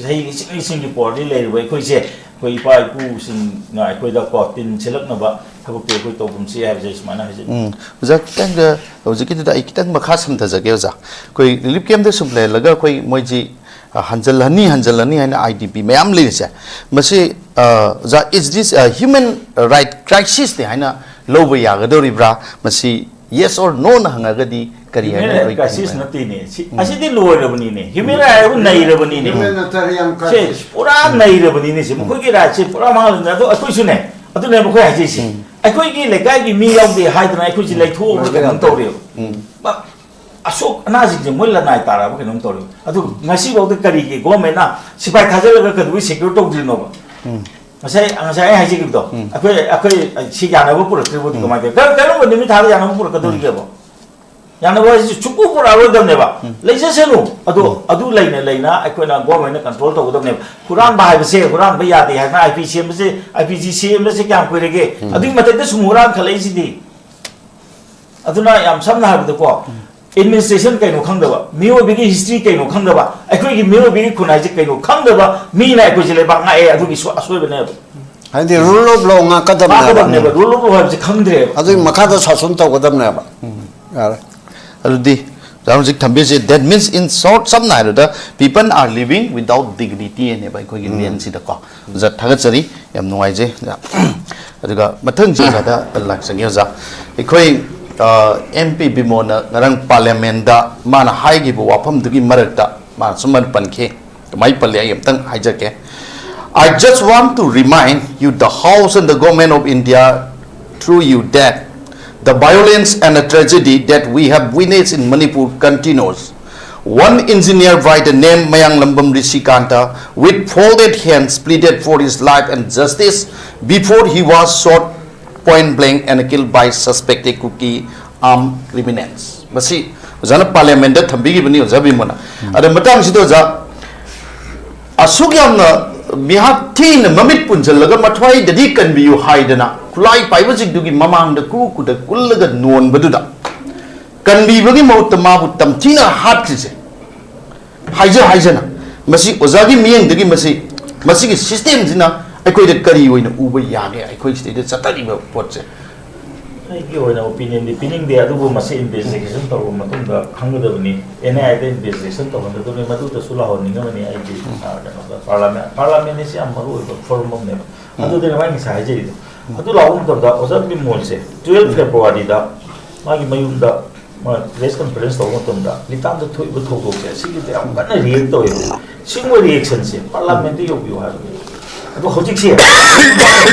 ꯆꯍꯤ ꯂꯤꯁꯤꯡ ꯂꯤꯁꯤꯡꯒꯤ ꯄꯨꯋꯥꯔꯤ ꯂꯩꯔꯤꯕ ꯑꯩꯈꯣꯏꯁꯦ, ꯑꯩꯈꯣꯏ ꯏꯄꯥ ꯏꯄꯨꯁꯤꯡꯅ ꯑꯩꯈꯣꯏꯗꯀꯣ ꯇꯤꯟ ꯁꯤꯜꯂꯛꯅꯕ ꯊꯕꯛꯇꯤ ꯑꯩꯈꯣꯏ ꯇꯧꯒꯨꯝꯁꯤ ꯍꯥꯏꯕꯁꯦ ꯁꯨꯃꯥꯏꯅ ꯍꯥꯏꯖꯅꯤꯡꯉꯤ꯫ ꯎꯝ, ꯑꯣꯖꯥ ꯈꯤꯇꯪꯒ ꯍꯧꯖꯤꯛꯀꯤꯗꯨꯗ ꯑꯩ ꯈꯤꯇꯪ ꯃꯈꯥ ꯁꯝꯊꯖꯒꯦ ꯑꯣꯖꯥ꯫ ꯑꯩꯈꯣꯏ ꯔꯤꯂꯤꯐ ꯀꯦꯝꯗ ꯁꯨꯝ ꯂꯩꯍꯜꯂꯒ ꯑꯩꯈꯣꯏ ꯃꯣꯏꯁꯤ ꯑ, ꯍꯟꯖꯜꯍꯟꯅꯤ ꯍꯟꯖꯜꯍꯟꯅꯤ ꯍꯥꯏꯅ ꯑꯥꯏ ꯗꯤ ꯄꯤ ꯃꯌꯥꯝ ꯂꯩꯔꯤꯁꯦ, ꯃꯁꯤ ꯑ, ꯑꯣꯖꯥ, is this human right crisis ꯅꯤ ꯍꯥꯏꯅ ꯂꯧꯕ ꯌꯥꯒꯗꯧꯔꯤꯕ꯭ꯔꯥ? ꯃꯁꯤ yes or no ꯅ ꯍꯪꯉꯒꯗꯤ ꯀꯔꯤ ꯍꯥꯏꯅ ꯍ꯭ꯌꯨꯃꯦꯟ ꯔꯥꯏꯠ ꯑꯩꯈꯣꯏ ꯀ꯭ꯔꯥꯏꯁꯤꯁ ꯈꯟꯕ? ꯅꯠꯇꯦꯅꯦ ꯁꯤ, ꯑꯁꯤꯗꯤ ꯂꯣꯏꯔꯕꯅꯤꯅꯦ, ꯍ꯭ꯌꯨꯃꯦꯟ ꯔꯥꯏꯠ ꯍꯥꯏꯕꯨ ꯅꯩꯔꯕꯅꯤꯅꯦ꯫ Humanitarian ꯁꯦ crisis. ꯄꯨꯔꯥ ꯅꯩꯔꯕꯅꯤꯅꯦ ꯁꯤ, ꯃꯈꯣꯏꯒꯤ ꯔꯥꯏꯠꯁꯦ ꯄꯨꯔꯥ ꯃꯥꯡꯍꯜꯂꯕꯅꯤꯅ꯫ ꯑꯗꯣ ꯑꯩꯈꯣꯏꯁꯨꯅꯦ, ꯑꯗꯨꯅꯦ ꯃꯈꯣꯏ ꯍꯥꯏꯖꯩꯁꯦ, ꯑꯩꯈꯣꯏꯒꯤ ꯂꯩꯀꯥꯏꯒꯤ ꯃꯤ ꯌꯥꯎꯗꯦ ꯍꯥꯏꯗꯅ ꯑꯩꯈꯣꯏꯁꯦ ꯂꯩꯊꯣꯛꯑꯒ ꯀꯩꯅꯣꯝ ꯇꯧꯔꯦꯕ꯫ ꯑꯁꯣꯛ ꯑꯅꯥꯁꯤꯡꯁꯦ ꯃꯣꯏ ꯂꯅꯥꯏ ꯇꯥꯔꯛꯑꯕ ꯀꯩꯅꯣꯝ ꯇꯧꯔꯦꯕ꯫ ꯑꯗꯨ ꯉꯁꯤꯐꯥꯎꯗ ꯀꯔꯤꯒꯤ ꯒꯣꯔꯃꯦꯟꯅ ꯁꯤꯐꯥꯏ ꯊꯥꯖꯤꯜꯂꯒ ꯀꯩꯗꯧꯕꯩ ꯁꯦꯀ꯭ꯌꯨꯔ ꯇꯧꯗ꯭ꯔꯤꯅꯣꯕ? ꯉꯁꯥꯏ, ꯉꯁꯥꯏ ꯑꯩ ꯍꯥꯏꯖꯈꯤꯕꯗꯣ, ꯑꯩꯈꯣꯏ, ꯑꯩꯈꯣꯏ ꯁꯤ ꯌꯥꯅꯕ ꯄꯨꯔꯛꯇ꯭ꯔꯤꯕꯨꯗꯤ ꯀꯃꯥꯏꯅ ꯇꯧꯋꯤ? ꯀꯔꯝ-, ꯀꯔꯝꯕ ꯅꯨꯃꯤꯠ ꯊꯥꯗ ꯌꯥꯅꯕ ꯄꯨꯔꯛꯀꯗꯧꯔꯤꯒꯦꯕ? ꯌꯥꯅꯕ ꯍꯥꯏꯁꯤ ꯁꯨꯛꯄꯨ ꯄꯨꯔꯛꯑꯔꯣꯏꯗꯕꯅꯦꯕ꯫ ꯂꯩꯖꯁꯅꯨ꯫ ꯑꯗꯣ ꯑꯗꯨ ꯂꯩꯅ ꯂꯩꯅ ꯑꯩꯈꯣꯏꯅ ꯒꯣꯔꯃꯦꯟꯅ ꯀꯟꯇ꯭ꯔꯣꯜ ꯇꯧꯒꯗꯕꯅꯦꯕ꯫ ꯍꯨꯔꯥꯟꯕ ꯍꯥꯏꯕꯁꯦ ꯍꯨꯔꯥꯟꯕ ꯌꯥꯗꯦ ꯍꯥꯏꯗꯅ ꯑꯥꯏ ꯄꯤ ꯁꯦꯝꯕꯁꯦ, ꯑꯥꯏ ꯄꯤ ꯖꯤ ꯁꯦꯝꯕꯁꯦ ꯀꯌꯥꯝ ꯀꯨꯏꯔꯒꯦ? ꯑꯗꯨꯒꯤ ꯃꯊꯛꯇ ꯁꯨꯝ ꯍꯨꯔꯥꯟꯈꯠꯂꯛꯏꯁꯤꯗꯤ꯫ ꯑꯗꯨꯅ ꯌꯥꯝ ꯁꯝꯅ ꯍꯥꯏꯔꯕꯗꯀꯣ, ꯑꯦꯗꯃꯤꯅꯤꯁꯇ꯭ꯔꯦꯁꯟ ꯀꯩꯅꯣ ꯈꯪꯗꯕ, ꯃꯤꯑꯣꯏꯕꯒꯤ ꯍꯤꯁꯇ꯭ꯔꯤ ꯀꯩꯅꯣ ꯈꯪꯗꯕ, ꯑꯩꯈꯣꯏꯒꯤ ꯃꯤꯑꯣꯏꯕꯒꯤ ꯈꯨꯟꯅꯥꯏꯁꯦ ꯀꯩꯅꯣ ꯈꯪꯗꯕ ꯃꯤꯅ ꯑꯩꯈꯣꯏꯁꯦ ꯂꯩꯕꯥꯛ ꯉꯥꯛꯑꯦ, ꯑꯗꯨꯒꯤ ꯁꯣ-, ꯑꯁꯣꯏꯕꯅꯦꯕ꯫ ꯍꯥꯏꯗꯤ ꯔꯨꯜ ꯑꯣꯐ ꯂꯣ ꯉꯥꯛꯀꯗꯕꯅꯦꯕ꯫ ꯉꯥꯛꯀꯗꯕꯅꯦꯕ, ꯔꯨꯜ ꯑꯣꯐ ꯂꯣ ꯍꯥꯏꯕꯁꯦ ꯈꯪꯗ꯭ꯔꯦꯕ꯫ ꯑꯗꯨꯒꯤ ꯃꯈꯥꯗ ꯁꯥꯁꯟ ꯇꯧꯒꯗꯕꯅꯦꯕ꯫ ꯌꯥꯔꯦ꯫ ꯑꯗꯨꯗꯤ ꯑꯣꯖꯥ ꯍꯧꯖꯤꯛ ꯊꯝꯕꯤꯔꯤꯁꯦ, that means in short, ꯁꯝꯅ ꯍꯥꯏꯔꯕꯗ, people are living without dignity ꯍꯥꯏꯅꯦꯕ ꯑꯩꯈꯣꯏꯒꯤ ꯂꯦꯟꯁꯤꯗꯀꯣ꯫ ꯑꯣꯖꯥ ꯊꯥꯒꯠꯆꯔꯤ, ꯌꯥꯝ ꯅꯨꯡꯉꯥꯏꯖꯩ ꯑꯣꯖꯥ꯫ ꯑꯗꯨꯒ ꯃꯊꯪꯁꯤ ꯑꯣꯖꯥꯗ ꯂꯥꯛꯆꯒꯦ ꯑꯣꯖꯥ꯫ ꯑꯩꯈꯣꯏ ꯑꯦꯝ ꯄꯤ ꯕꯤꯃꯣꯟꯅ ꯉꯔꯥꯡ ꯄꯥꯔꯂꯤꯌꯥꯃꯦꯟꯗ ꯃꯥꯅ ꯍꯥꯏꯈꯤꯕ ꯋꯥꯐꯝꯗꯨꯒꯤ ꯃꯔꯛꯇ ꯃꯥꯅ ꯁꯨꯃꯥꯏꯅ ꯄꯟꯈꯤ꯫ ꯀꯃꯥꯏ ꯄꯜꯂꯤ ꯑꯩ ꯑꯝꯇꯪ ꯍꯥꯏꯖꯒꯦ꯫ I just want to remind you, the House and the Government of India, through you, that the violence and the tragedy that we have witnessed in Manipur continues. One engineer by the name Mayanglambam Rishikanta, with folded hands, pleaded for his life and justice before he was shot point blank and killed by suspected Kuki armed criminals. ꯃꯁꯤ ꯑꯣꯖꯥꯅ ꯄꯥꯔꯂꯤꯌꯥꯃꯦꯟꯗ ꯊꯝꯕꯤꯈꯤꯕꯅꯤ, ꯑꯣꯖꯥ ꯕꯤꯃꯣꯟꯅ꯫ ꯑꯗ ꯃꯇꯥꯡꯁꯤꯗ ꯑꯣꯖꯥ, ꯑꯁꯨꯛ ꯌꯥꯝꯅ ꯃꯤꯍꯥꯠ ꯊꯤꯅ ꯃꯃꯤꯠ ꯄꯨꯟꯁꯤꯜꯂꯒ ꯃꯊ꯭ꯋꯥꯏꯗꯗꯤ ꯀꯟꯕꯤꯌꯨ ꯍꯥꯏꯗꯅ ꯈꯨꯠꯂꯥꯏ ꯄꯥꯏꯕꯁꯤꯡꯗꯨꯒꯤ ꯃꯃꯥꯡꯗ ꯀꯨ ꯀꯨꯗ ꯀꯨꯜꯂꯒ ꯅꯣꯟꯕꯗꯨꯗ ꯀꯟꯕꯤꯕꯒꯤ ꯃꯍꯨꯠꯇ ꯃꯥꯕꯨ ꯇꯝꯊꯤꯅ ꯍꯥꯠꯈ꯭ꯔꯤꯁꯦ, ꯍꯥꯏꯖ ꯍꯥꯏꯖꯅ, ꯃꯁꯤ ꯑꯣꯖꯥꯒꯤ ꯃꯤꯠꯌꯦꯡꯗꯒꯤ ꯃꯁꯤ, ꯃꯁꯤꯒꯤ ꯁꯤꯁꯇꯦꯝꯁꯤꯅ ꯑꯩꯈꯣꯏꯗ ꯀꯔꯤ ꯑꯣꯏꯅ ꯎꯕ ꯌꯥꯒꯦ? ꯑꯩꯈꯣꯏ ꯁꯤꯗꯩꯗ ꯆꯠꯊꯔꯤꯕ ꯄꯣꯠꯁꯦ꯫ ꯑꯩꯒꯤ ꯑꯣꯏꯅ ꯑꯣꯄꯤꯅꯤꯌꯟꯗꯤ ꯄꯤꯅꯤꯡꯗꯦ, ꯑꯗꯨꯕꯨ ꯃꯁꯤ ꯏꯟꯚꯦꯁꯇꯤꯒꯦꯁꯟ ꯇꯧꯔꯕ ꯃꯇꯨꯡꯗ ꯈꯪꯒꯗꯕꯅꯤ꯫ And I aid investigation ꯇꯧꯍꯟꯒꯗꯕꯅꯤ꯫ ꯃꯗꯨꯗꯁꯨ ꯂꯥꯛꯍꯟꯅꯤꯡꯉꯕꯅꯤ ꯑꯩꯒꯤ, ꯑ, ꯀꯩꯅꯣꯗ, ꯄꯥꯔꯂꯥꯃꯦꯟ꯫ ꯄꯥꯔꯂꯥꯃꯦꯟ ꯑꯁꯤ ꯌꯥꯝ ꯃꯔꯨ ꯑꯣꯏꯕ ꯐꯣꯔꯝ ꯑꯃꯅꯦꯕ꯫ ꯑꯗꯨꯗꯅ ꯃꯥꯒꯤ ꯉꯁꯥꯏ ꯍꯥꯏꯖꯔꯤꯗꯣ꯫ ꯑꯗꯨ ꯂꯥꯛꯄ ꯃꯇꯝꯗ ꯑꯣꯖꯥ ꯕꯤꯃꯣꯜꯁꯦ ꯇꯨꯌꯦꯜꯐ ꯐꯦꯕ꯭ꯔꯨꯋꯥꯔꯤꯗ ꯃꯥꯒꯤ ꯃꯌꯨꯝꯗ ꯃꯥ ꯄ꯭ꯔꯦꯁ ꯀꯟꯐꯔꯦꯟꯁ ꯇꯧꯕ ꯃꯇꯝꯗ ꯂꯤꯇꯥꯟꯗ ꯊꯣꯛꯏꯕ ꯊꯧꯗꯣꯛꯁꯦ ꯑꯁꯤꯒꯤꯗ ꯌꯥꯝ ꯀꯟꯅ ꯔꯤꯌꯦꯛ ꯇꯧꯋꯦꯕ꯫ ꯁꯤꯒꯨꯝꯕ ꯔꯤꯌꯦꯛꯁꯟꯁꯦ ꯄꯥꯔꯂꯥꯃꯦꯟꯠꯇ ꯌꯧꯕꯤꯌꯨ ꯍꯥꯏꯕꯅꯦ꯫ ꯑꯗꯣ ꯍꯧꯖꯤꯛꯁꯦ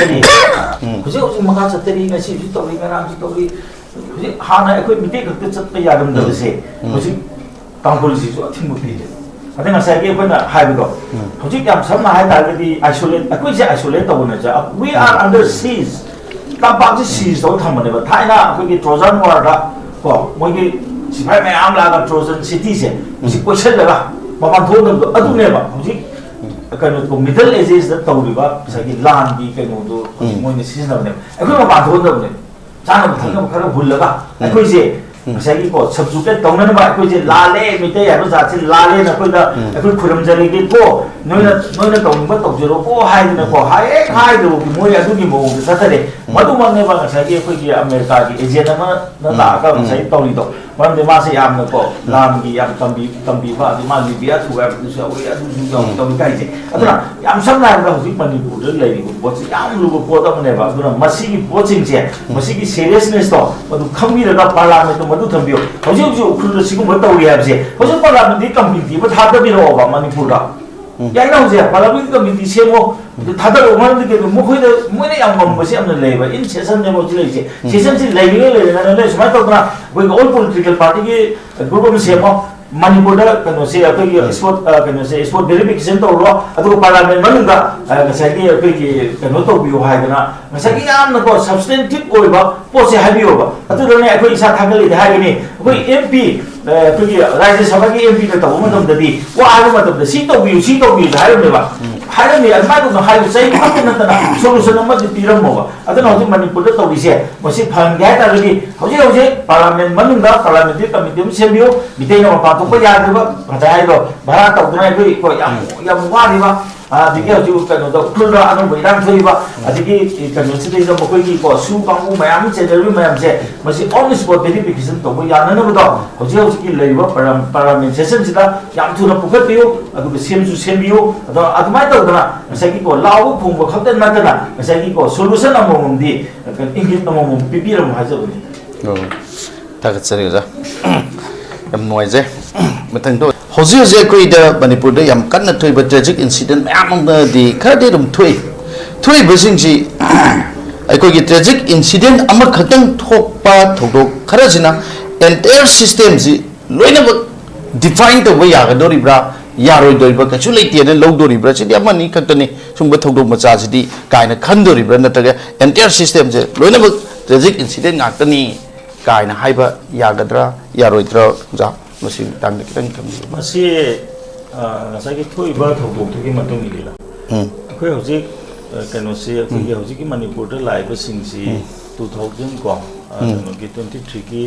ꯍꯧꯖꯤꯛ ꯍꯧꯖꯤꯛ ꯃꯈꯥ ꯆꯠꯊꯔꯤ, ꯉꯁꯤ ꯍꯧꯖꯤꯛ ꯇꯧꯔꯤ, ꯉꯔꯥꯡꯁꯨ ꯇꯧꯔꯤ꯫ ꯍꯧꯖꯤꯛ ꯍꯥꯟꯅ ꯑꯩꯈꯣꯏ ꯃꯤꯇꯩ ꯈꯛꯇ ꯆꯠꯄ ꯌꯥꯔꯝꯗꯕꯁꯦ ꯍꯧꯖꯤꯛ ꯇꯥꯡꯈꯨꯜꯁꯤꯁꯨ ꯑꯊꯤꯡꯕ ꯄꯤꯔꯦ꯫ ꯑꯗ ꯉꯁꯥꯏꯒꯤ ꯑꯩꯈꯣꯏꯅ ꯍꯥꯏꯕꯗꯣ, ꯍꯧꯖꯤꯛ ꯌꯥꯝ ꯁꯝꯅ ꯍꯥꯏ ꯇꯥꯔꯒꯗꯤ, ꯑꯥꯏꯁꯣꯂꯦꯠ, ꯑꯩꯈꯣꯏꯁꯦ ꯑꯥꯏꯁꯣꯂꯦꯠ ꯇꯧꯕ ꯅꯠꯇ꯭ꯔꯥ, we are under siege, ꯇꯝꯄꯥꯛꯁꯦ ꯁꯤꯖ ꯇꯧꯔ ꯊꯝꯕꯅꯦꯕ꯫ ꯊꯥꯏꯅ ꯑꯩꯈꯣꯏꯒꯤ ꯇ꯭ꯔꯣꯖꯟ ꯋꯥꯔꯗ ꯀꯣ, ꯃꯣꯏꯒꯤ ꯁꯤꯐꯥꯏ ꯃꯌꯥꯝ ꯂꯥꯛꯑꯒ ꯇ꯭ꯔꯣꯖꯟ ꯁꯤꯇꯤꯁꯦ ꯍꯧꯖꯤꯛ ꯀꯣꯏꯁꯜꯂꯒ ꯃꯄꯥꯟ ꯊꯣꯛꯍꯟꯗꯕꯗꯣ ꯑꯗꯨꯅꯦꯕ꯫ ꯍꯧꯖꯤꯛ ꯀꯩꯅꯣ, ꯃꯤꯗꯜ ꯑꯦꯖꯦꯁꯇ ꯇꯧꯔꯤꯕ ꯉꯁꯥꯏꯒꯤ ꯂꯥꯟꯒꯤ ꯀꯩꯅꯣꯗꯣ ꯍꯧꯖꯤꯛ ꯃꯣꯏꯅ ꯁꯤꯖꯤꯟꯅꯕꯅꯦꯕ꯫ ꯑꯩꯈꯣꯏ ꯃꯄꯥꯟ ꯊꯣꯛꯍꯟꯗꯕꯅꯦꯕ꯫ ꯆꯥꯅꯕ ꯊꯛꯅꯕ ꯈꯔ ꯍꯨꯜꯂꯒ ꯑꯩꯈꯣꯏꯁꯦ ꯉꯁꯥꯏꯒꯤꯀꯣ, ꯁꯕꯖꯨꯒꯦꯠ ꯇꯧꯅꯅꯕ, ꯑꯩꯈꯣꯏꯁꯦ ꯂꯥꯜꯂꯦ, ꯃꯤꯇꯩ ꯍꯥꯏꯕ ꯖꯥꯠꯁꯦ ꯂꯥꯜꯂꯦꯅ ꯑꯩꯈꯣꯏꯗ, ꯑꯩꯈꯣꯏ ꯈꯨꯔꯨꯝꯖꯔꯒꯦꯀꯣ, ꯅꯣꯏꯅ, ꯅꯣꯏꯅ ꯇꯧꯅꯤꯡꯕ ꯇꯧꯖꯔꯣꯀꯣ ꯍꯥꯏꯗꯅꯀꯣ, ꯍꯦꯛ ꯍꯥꯏꯗꯕꯒꯤ ꯃꯣꯏ ꯑꯗꯨꯒꯤ ꯃꯑꯣꯡꯗ ꯆꯠꯊꯔꯦ꯫ ꯃꯗꯨꯃꯛꯅꯦꯕ ꯉꯁꯥꯏꯒꯤ ꯑꯩꯈꯣꯏꯒꯤ ꯑꯃꯦꯔꯤꯀꯥꯒꯤ ꯑꯦꯖꯦꯟ ꯑꯃꯅ ꯂꯥꯛꯑꯒ ꯉꯁꯥꯏ ꯇꯧꯔꯤꯗꯣ꯫ ꯃꯔꯝꯗꯤ ꯃꯥꯁꯦ ꯌꯥꯝꯅꯀꯣ, ꯂꯥꯟꯒꯤ ꯌꯥꯝ ꯇꯝꯕꯤ-, ꯇꯝꯕꯤꯕ, ꯑꯗꯩ ꯃꯥ ꯂꯤꯕꯤꯌꯥ ꯊꯨꯒꯥꯏꯕꯗꯨꯁꯨ ꯌꯥꯎꯏ, ꯑꯗꯨꯁꯨ ꯌꯥꯎꯏ, ꯇꯧꯏ ꯀꯥꯏꯁꯦ꯫ ꯑꯗꯨꯅ ꯌꯥꯝ ꯁꯝꯅ ꯍꯥꯏꯔꯕꯗ ꯍꯧꯖꯤꯛ ꯃꯅꯤꯄꯨꯔꯗ ꯂꯩꯔꯤꯕ ꯄꯣꯠꯁꯦ ꯌꯥꯝ ꯂꯨꯕ ꯄꯣꯠ ꯑꯃꯅꯦꯕ꯫ ꯑꯗꯨꯅ ꯃꯁꯤꯒꯤ ꯄꯣꯠꯁꯤꯡꯁꯦ, ꯃꯁꯤꯒꯤ ꯁꯦꯔꯤꯌꯁꯅꯦꯁꯇꯣ ꯃꯗꯨ ꯈꯪꯕꯤꯔꯒ ꯄꯥꯔꯂꯥꯃꯦꯟꯠꯇ ꯃꯗꯨ ꯊꯝꯕꯤꯌꯨ꯫ ꯍꯧꯖꯤꯛ ꯍꯧꯖꯤꯛ ꯎꯈ꯭ꯔꯨꯜꯗ ꯁꯤꯒꯨꯝꯕ ꯇꯧꯔꯤ ꯍꯥꯏꯕꯁꯦ, ꯍꯧꯖꯤꯛ ꯄꯥꯔꯂꯥꯃꯦꯟꯠꯀꯤ ꯀꯃꯤꯇꯤ ꯑꯃ ꯊꯥꯗꯕꯤꯔꯛꯑꯣꯕ ꯃꯅꯤꯄꯨꯔꯗ꯫ ꯌꯥꯏꯅ ꯍꯧꯖꯤꯛ ꯄꯥꯔꯂꯥꯃꯦꯟꯠꯀꯤ ꯀꯃꯤꯇꯤ ꯁꯦꯝꯃꯣ, ꯑꯗꯨ ꯊꯥꯗꯔꯛꯑꯣ꯫ ꯃꯔꯝꯗꯤ ꯀꯩꯅꯣ, ꯃꯈꯣꯏꯗ, ꯃꯣꯏꯅ ꯌꯥꯝ ꯉꯝꯕꯁꯦ ꯌꯥꯝꯅ ꯂꯩꯌꯦꯕ꯫ ꯏꯟ ꯁꯦꯁꯟꯅꯦꯕ ꯍꯧꯖꯤꯛ ꯂꯩꯔꯤꯁꯦ꯫ ꯁꯦꯁꯟꯁꯤ ꯂꯩꯔꯤꯉꯩ ꯂꯩꯔꯤꯉꯩꯗ ꯅꯣꯏ ꯁꯨꯃꯥꯏꯅ ꯇꯧꯗꯅ ꯑꯩꯈꯣꯏꯒꯤ ꯑꯣꯜ ꯄꯣꯂꯤꯇꯤꯀꯦꯜ ꯄꯥꯔꯇꯤꯒꯤ ꯒ꯭ꯔꯨꯞ ꯑꯃ ꯁꯦꯝꯃꯣ꯫ ꯃꯅꯤꯄꯨꯔꯗ ꯀꯩꯅꯣꯁꯦ, ꯑꯩꯈꯣꯏꯒꯤ ꯎꯝ꯫ ꯏꯁꯄꯣꯔꯠ, ꯑ, ꯀꯩꯅꯣꯁꯦ, ꯏꯁꯄꯣꯔꯠ ꯚꯦꯔꯤꯐꯤꯀꯦꯁꯟ ꯇꯧꯔꯣ, ꯑꯗꯨꯒ ꯄꯥꯔꯂꯥꯃꯦꯟ ꯃꯅꯨꯡꯗ, ꯑ, ꯉꯁꯥꯏꯒꯤ ꯑꯩꯈꯣꯏꯒꯤ ꯀꯩꯅꯣ ꯇꯧꯕꯤꯌꯨ ꯍꯥꯏꯗꯅ, ꯉꯁꯥꯏꯒꯤ ꯌꯥꯝꯅꯀꯣ ꯁꯕꯁꯇꯦꯟꯇꯤꯞ ꯑꯣꯏꯕ ꯄꯣꯠꯁꯦ ꯍꯥꯏꯕꯤꯌꯣꯕ꯫ ꯑꯗꯨꯗꯅꯦ ꯑꯩꯈꯣꯏ ꯏꯁꯥ ꯊꯥꯒꯠꯂꯤꯗꯤ ꯍꯥꯏꯒꯅꯤ꯫ ꯑꯩꯈꯣꯏ ꯑꯦꯝ ꯄꯤ, ꯑ, ꯑꯩꯈꯣꯏꯒꯤ ꯔꯥꯖ꯭ꯌ ꯁꯚꯥꯒꯤ ꯑꯦꯝ ꯄꯤꯅ ꯇꯧꯕ ꯃꯇꯝꯗꯗꯤ, ꯋꯥ ꯍꯥꯏꯕ ꯃꯇꯝꯗ ꯁꯤ ꯇꯧꯕꯤꯌꯨ, ꯁꯤ ꯇꯧꯕꯤꯌꯨ ꯍꯥꯏꯔꯝꯃꯦꯕ꯫ ꯎꯝ꯫ ꯍꯥꯏꯔꯝꯃꯤ꯫ ꯑꯗꯨꯃꯥꯏꯅ ꯇꯧꯗꯅ ꯍꯥꯏꯕ ꯆꯍꯤ ꯈꯛꯇ ꯅꯠꯇꯅ solution ꯑꯃꯗꯤ ꯄꯤꯔꯝꯃꯣꯕ꯫ ꯑꯗꯨꯅ ꯍꯧꯖꯤꯛ ꯃꯅꯤꯄꯨꯔꯗ ꯇꯧꯔꯤꯁꯦ, ꯃꯁꯤ ꯐꯍꯟꯒꯦ ꯍꯥꯏ ꯇꯥꯔꯒꯗꯤ ꯍꯧꯖꯤꯛ ꯍꯧꯖꯤꯛ parliament ꯃꯅꯨꯡꯗ parliamentary committee ꯑꯃ ꯁꯦꯝꯕꯤꯌꯨ꯫ ꯃꯤꯇꯩꯅ ꯃꯄꯥꯟ ꯊꯣꯛꯄ ꯌꯥꯗ꯭ꯔꯤꯕ, ꯉꯁꯥꯏ ꯍꯥꯏꯗꯣ, ꯚꯔꯥ ꯇꯧꯗꯅ ꯑꯩꯈꯣꯏ ꯀꯣ ꯌꯥꯝ, ꯌꯥꯝ ꯋꯥꯔꯤꯕ, ꯑꯗꯒꯤ ꯍꯧꯖꯤꯛ ꯀꯩꯅꯣꯗ ꯎꯈ꯭ꯔꯨꯜꯗ ꯑꯅꯧꯕ ꯏꯔꯥꯡ ꯊꯣꯛꯏꯕ, ꯑꯗꯒꯤ ꯀꯩꯅꯣꯁꯤꯗꯩꯗ ꯃꯈꯣꯏꯒꯤ ꯀꯣ ꯁꯨ ꯀꯥꯡꯕꯨ ꯃꯌꯥꯝ ꯑꯃ ꯆꯦꯟꯅꯔꯤꯕ ꯃꯌꯥꯝꯁꯦ, ꯃꯁꯤ on spot verification ꯇꯧꯕ ꯌꯥꯅꯅꯕꯗꯣ ꯍꯧꯖꯤꯛ ꯍꯧꯖꯤꯛꯀꯤ ꯂꯩꯔꯤꯕ parliament session ꯁꯤꯗ ꯌꯥꯝ ꯊꯨꯅ ꯄꯨꯈꯠꯄꯤꯌꯨ, ꯑꯗꯨꯒ ꯁꯦꯝꯁꯨ ꯁꯦꯝꯕꯤꯌꯨ꯫ ꯑꯗꯣ ꯑꯗꯨꯃꯥꯏꯅ ꯇꯧꯗꯅ ꯉꯁꯥꯏꯒꯤ ꯀꯣ ꯂꯥꯎꯕ ꯐꯣꯡꯕ ꯈꯛꯇ ꯅꯠꯇꯅ ꯉꯁꯥꯏꯒꯤ ꯀꯣ solution ꯑꯃꯃꯝꯗꯤ ꯏꯪꯒꯤꯠ ꯑꯃꯃꯝ ꯄꯤꯕꯤꯔꯝꯃꯨ ꯍꯥꯏꯖꯕꯅꯤ꯫ ꯑꯣ, ꯊꯥꯒꯠꯆꯔꯤ ꯑꯣꯖꯥ꯫ ꯌꯥꯝ ꯅꯨꯡꯉꯥꯏꯖꯩ꯫ ꯃꯊꯪꯗ ꯍꯧꯖꯤꯛ ꯍꯧꯖꯤꯛ ꯑꯩꯈꯣꯏꯗ ꯃꯅꯤꯄꯨꯔꯗ ꯌꯥꯝ ꯀꯟꯅ ꯊꯣꯛꯏꯕ tragic incident ꯃꯌꯥꯝ ꯑꯃꯗꯤ ꯈꯔꯗꯤ ꯑꯗꯨꯝ ꯊꯣꯛꯏ꯫ ꯊꯣꯛꯏꯕꯁꯤꯡꯁꯤ ꯑꯩꯈꯣꯏꯒꯤ tragic incident ꯑꯃꯈꯛꯇꯪ ꯊꯣꯛꯄ ꯊꯧꯗꯣꯛ ꯈꯔꯁꯤꯅ entire system ꯁꯤ ꯂꯣꯏꯅꯃꯛ define ꯇꯧꯕ ꯌꯥꯒꯗꯧꯔꯤꯕ꯭ꯔꯥ, ꯌꯥꯔꯣꯏꯗꯧꯔꯤꯕ꯭ꯔꯥ, ꯀꯩꯁꯨ ꯂꯩꯇꯦꯅ ꯂꯧꯗꯧꯔꯤꯕ꯭ꯔꯥ, ꯁꯤꯗꯤ ꯑꯃꯅꯤ ꯈꯛꯇꯅꯤ, ꯁꯨꯝꯕ ꯊꯧꯗꯣꯛ ꯃꯆꯥꯁꯤꯗꯤ ꯀꯥꯏꯅ ꯈꯟꯗꯣꯔꯤꯕ꯭ꯔꯥ, ꯅꯠꯇ꯭ꯔꯒ entire system ꯁꯦ ꯂꯣꯏꯅꯃꯛ tragic incident ꯉꯥꯛꯇꯅꯤ ꯀꯥꯏꯅ ꯍꯥꯏꯕ ꯌꯥꯒꯗ꯭ꯔꯥ, ꯌꯥꯔꯣꯏꯗ꯭ꯔꯥ, ꯑꯣꯖꯥ? ꯃꯁꯤꯒꯤ ꯃꯇꯥꯡꯗ ꯈꯤꯇꯪ ꯊꯝꯕꯤꯌꯨ꯫ ꯃꯁꯤ ꯑ, ꯉꯁꯥꯏꯒꯤ ꯊꯣꯛꯏꯕ ꯊꯧꯗꯣꯛꯇꯨꯒꯤ ꯃꯇꯨꯡ ꯏꯜꯂꯤꯗ꯫ ꯎꯝ꯫ ꯑꯩꯈꯣꯏ ꯍꯧꯖꯤꯛ ꯑ, ꯀꯩꯅꯣꯁꯤ, ꯑꯩꯈꯣꯏꯒꯤ ꯍꯧꯖꯤꯛꯀꯤ ꯃꯅꯤꯄꯨꯔꯗ ꯂꯥꯛꯏꯕꯁꯤꯡꯁꯤ ꯇꯨ ꯊꯥꯎꯖꯟ ꯀꯣ, ꯑ, ꯀꯩꯅꯣꯒꯤ ꯇ꯭ꯋꯦꯟꯇꯤ ꯊ꯭ꯔꯤꯒꯤ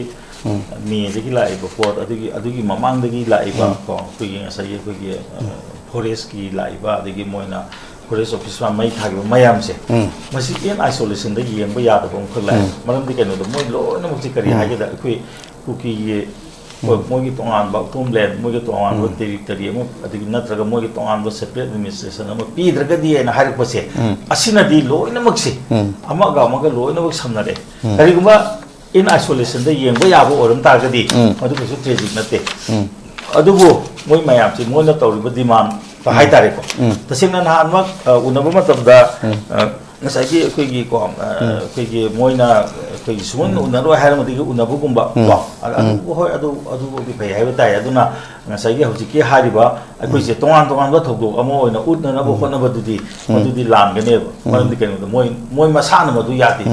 ꯃꯦꯗꯒꯤ ꯂꯥꯛꯏꯕ ꯄꯣꯠ, ꯑꯗꯨꯒꯤ, ꯑꯗꯨꯒꯤ ꯃꯃꯥꯡꯗꯒꯤ ꯂꯥꯛꯏꯕ ꯀꯣ, ꯑꯩꯈꯣꯏꯒꯤ ꯉꯁꯥꯏꯒꯤ ꯑꯩꯈꯣꯏꯒꯤ, ꯑ, ꯐꯣꯔꯦꯁꯀꯤ ꯂꯥꯛꯏꯕ, ꯑꯗꯒꯤ ꯃꯣꯏꯅ ꯐꯣꯔꯦꯁ ꯑꯣꯐꯤꯁꯔ ꯃꯩ ꯊꯥꯈꯤꯕ ꯃꯌꯥꯝꯁꯦ, ꯃꯁꯤ in isolation ꯗ ꯌꯦꯡꯕ ꯌꯥꯗꯕ ꯑꯃꯈꯛ ꯂꯥꯛꯑꯦ꯫ ꯃꯔꯝꯗꯤ ꯀꯩꯅꯣꯗ ꯃꯣꯏ ꯂꯣꯏꯅꯃꯛꯁꯦ ꯀꯔꯤ ꯍꯥꯏꯒꯦꯗ, ꯑꯩꯈꯣꯏ ꯀꯨꯀꯤꯒꯤ, ꯍꯣꯏ, ꯃꯣꯏꯒꯤ ꯇꯣꯉꯥꯟꯕ ꯇꯣꯝꯂꯦꯟ, ꯃꯣꯏꯒꯤ ꯇꯣꯉꯥꯟꯕ ꯇꯦꯔꯤꯇꯣꯔꯤ ꯑꯃ, ꯑꯗꯒꯤ ꯅꯠꯇ꯭ꯔꯒ ꯃꯣꯏꯒꯤ ꯇꯣꯉꯥꯟꯕ separate administration ꯑꯃ ꯄꯤꯗ꯭ꯔꯒꯗꯤ ꯍꯥꯏꯅ ꯍꯥꯏꯔꯛꯄꯁꯦ, ꯑꯁꯤꯅꯗꯤ ꯂꯣꯏꯅꯃꯛꯁꯦ ꯑꯃꯒ ꯑꯃꯒ ꯂꯣꯏꯅꯃꯛ ꯁꯝꯅꯔꯦ꯫ ꯀꯔꯤꯒꯨꯝꯕ in isolation ꯗ ꯌꯦꯡꯕ ꯌꯥꯕ ꯑꯣꯏꯔꯝ ꯇꯥꯔꯒꯗꯤ ꯃꯗꯨ ꯀꯩꯁꯨ tragic ꯅꯠꯇꯦ꯫ ꯑꯗꯨꯕꯨ ꯃꯣꯏ ꯃꯌꯥꯝꯁꯤ ꯃꯣꯏꯅ ꯇꯧꯔꯤꯕ demand ꯍꯥꯏꯇꯥꯔꯦꯀꯣ꯫ ꯇꯁꯦꯡꯅ ꯅꯍꯥꯟꯃꯛ, ꯑ, ꯎꯅꯕ ꯃꯇꯝꯗ, ꯑ, ꯉꯁꯥꯏꯒꯤ ꯑꯩꯈꯣꯏꯒꯤ ꯀꯣ, ꯑ, ꯑꯩꯈꯣꯏꯒꯤ ꯃꯣꯏꯅ ꯑꯩꯈꯣꯏꯒꯤ ꯁꯨꯡꯎꯟ ꯎꯅꯔꯣꯏ ꯍꯥꯏꯔꯝꯕꯗꯒꯤ ꯎꯅꯕꯒꯨꯝꯕ ꯀꯣ, ꯑ-, ꯑꯗꯨ ꯍꯣꯏ, ꯑꯗꯨ, ꯑꯗꯨꯕꯨꯗꯤ ꯐꯩ ꯍꯥꯏꯕ ꯇꯥꯏ꯫ ꯑꯗꯨꯅ ꯉꯁꯥꯏꯒꯤ ꯍꯧꯖꯤꯛꯀꯤ ꯍꯥꯏꯔꯤꯕ ꯑꯩꯈꯣꯏꯁꯦ ꯇꯣꯉꯥꯟ ꯇꯣꯉꯥꯟꯕ ꯊꯧꯗꯣꯛ ꯑꯃ ꯑꯣꯏꯅ ꯎꯠꯅꯅꯕ ꯍꯣꯠꯅꯕꯗꯨꯗꯤ ꯃꯗꯨꯗꯤ ꯂꯥꯟꯒꯅꯦꯕ꯫ ꯃꯔꯝꯗꯤ ꯀꯩꯅꯣꯗ ꯃꯣꯏ, ꯃꯣꯏ ꯃꯁꯥꯅ ꯃꯗꯨ ꯌꯥꯗꯦ꯫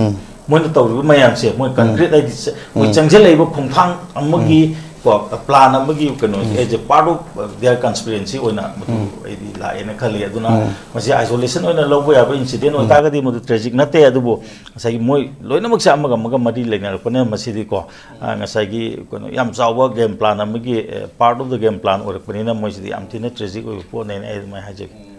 ꯃꯣꯏꯅ ꯇꯧꯔꯤꯕ ꯃꯌꯥꯝꯁꯦ ꯃꯣꯏ concrete ꯍꯥꯏꯗꯤ ꯆ-, ꯃꯣꯏ ꯆꯪꯁꯤꯜꯂꯛꯏꯕ ꯈꯣꯡꯊꯥꯡ ꯑꯃꯒꯤ ꯀꯣ, ꯄ꯭ꯂꯥꯟ ꯑꯃꯒꯤ ꯀꯩꯅꯣꯁꯦ as a part of their conspiracy ꯑꯣꯏꯅ ꯃꯗꯨ ꯑꯩꯗꯤ ꯂꯥꯛꯑꯦꯅ ꯈꯜꯂꯤ꯫ ꯑꯗꯨꯅ ꯃꯁꯤ ꯑꯥꯏꯁꯣꯂꯦꯁꯟ ꯑꯣꯏꯅ ꯂꯧꯕ ꯌꯥꯕ ꯏꯟꯁꯤꯗꯦꯟ ꯑꯣꯏꯇꯥꯔꯒꯗꯤ ꯃꯗꯨ ꯇ꯭ꯔꯦꯖꯤꯛ ꯅꯠꯇꯦ꯫ ꯑꯗꯨꯕꯨ ꯉꯁꯥꯏꯒꯤ ꯃꯣꯏ ꯂꯣꯏꯅꯃꯛꯁꯦ ꯑꯃꯒ ꯑꯃꯒ ꯃꯔꯤ ꯂꯩꯅꯔꯛꯄꯅꯤꯅ ꯃꯁꯤꯗꯤꯀꯣ, ꯑ, ꯉꯁꯥꯏꯒꯤ ꯀꯩꯅꯣ ꯌꯥꯝ ꯆꯥꯎꯕ ꯒꯦꯝ ꯄ꯭ꯂꯥꯟ ꯑꯃꯒꯤ part of the game plan ꯑꯣꯏꯔꯛꯄꯅꯤꯅ ꯃꯣꯏꯁꯤꯗꯤ ꯌꯥꯝ ꯊꯤꯅ ꯇ꯭ꯔꯦꯖꯤꯛ ꯑꯣꯏꯕ ꯄꯣꯠꯅꯦꯅ ꯑꯩ ꯑꯗꯨꯃꯥꯏꯅ ꯍꯥꯏꯖꯒꯦ꯫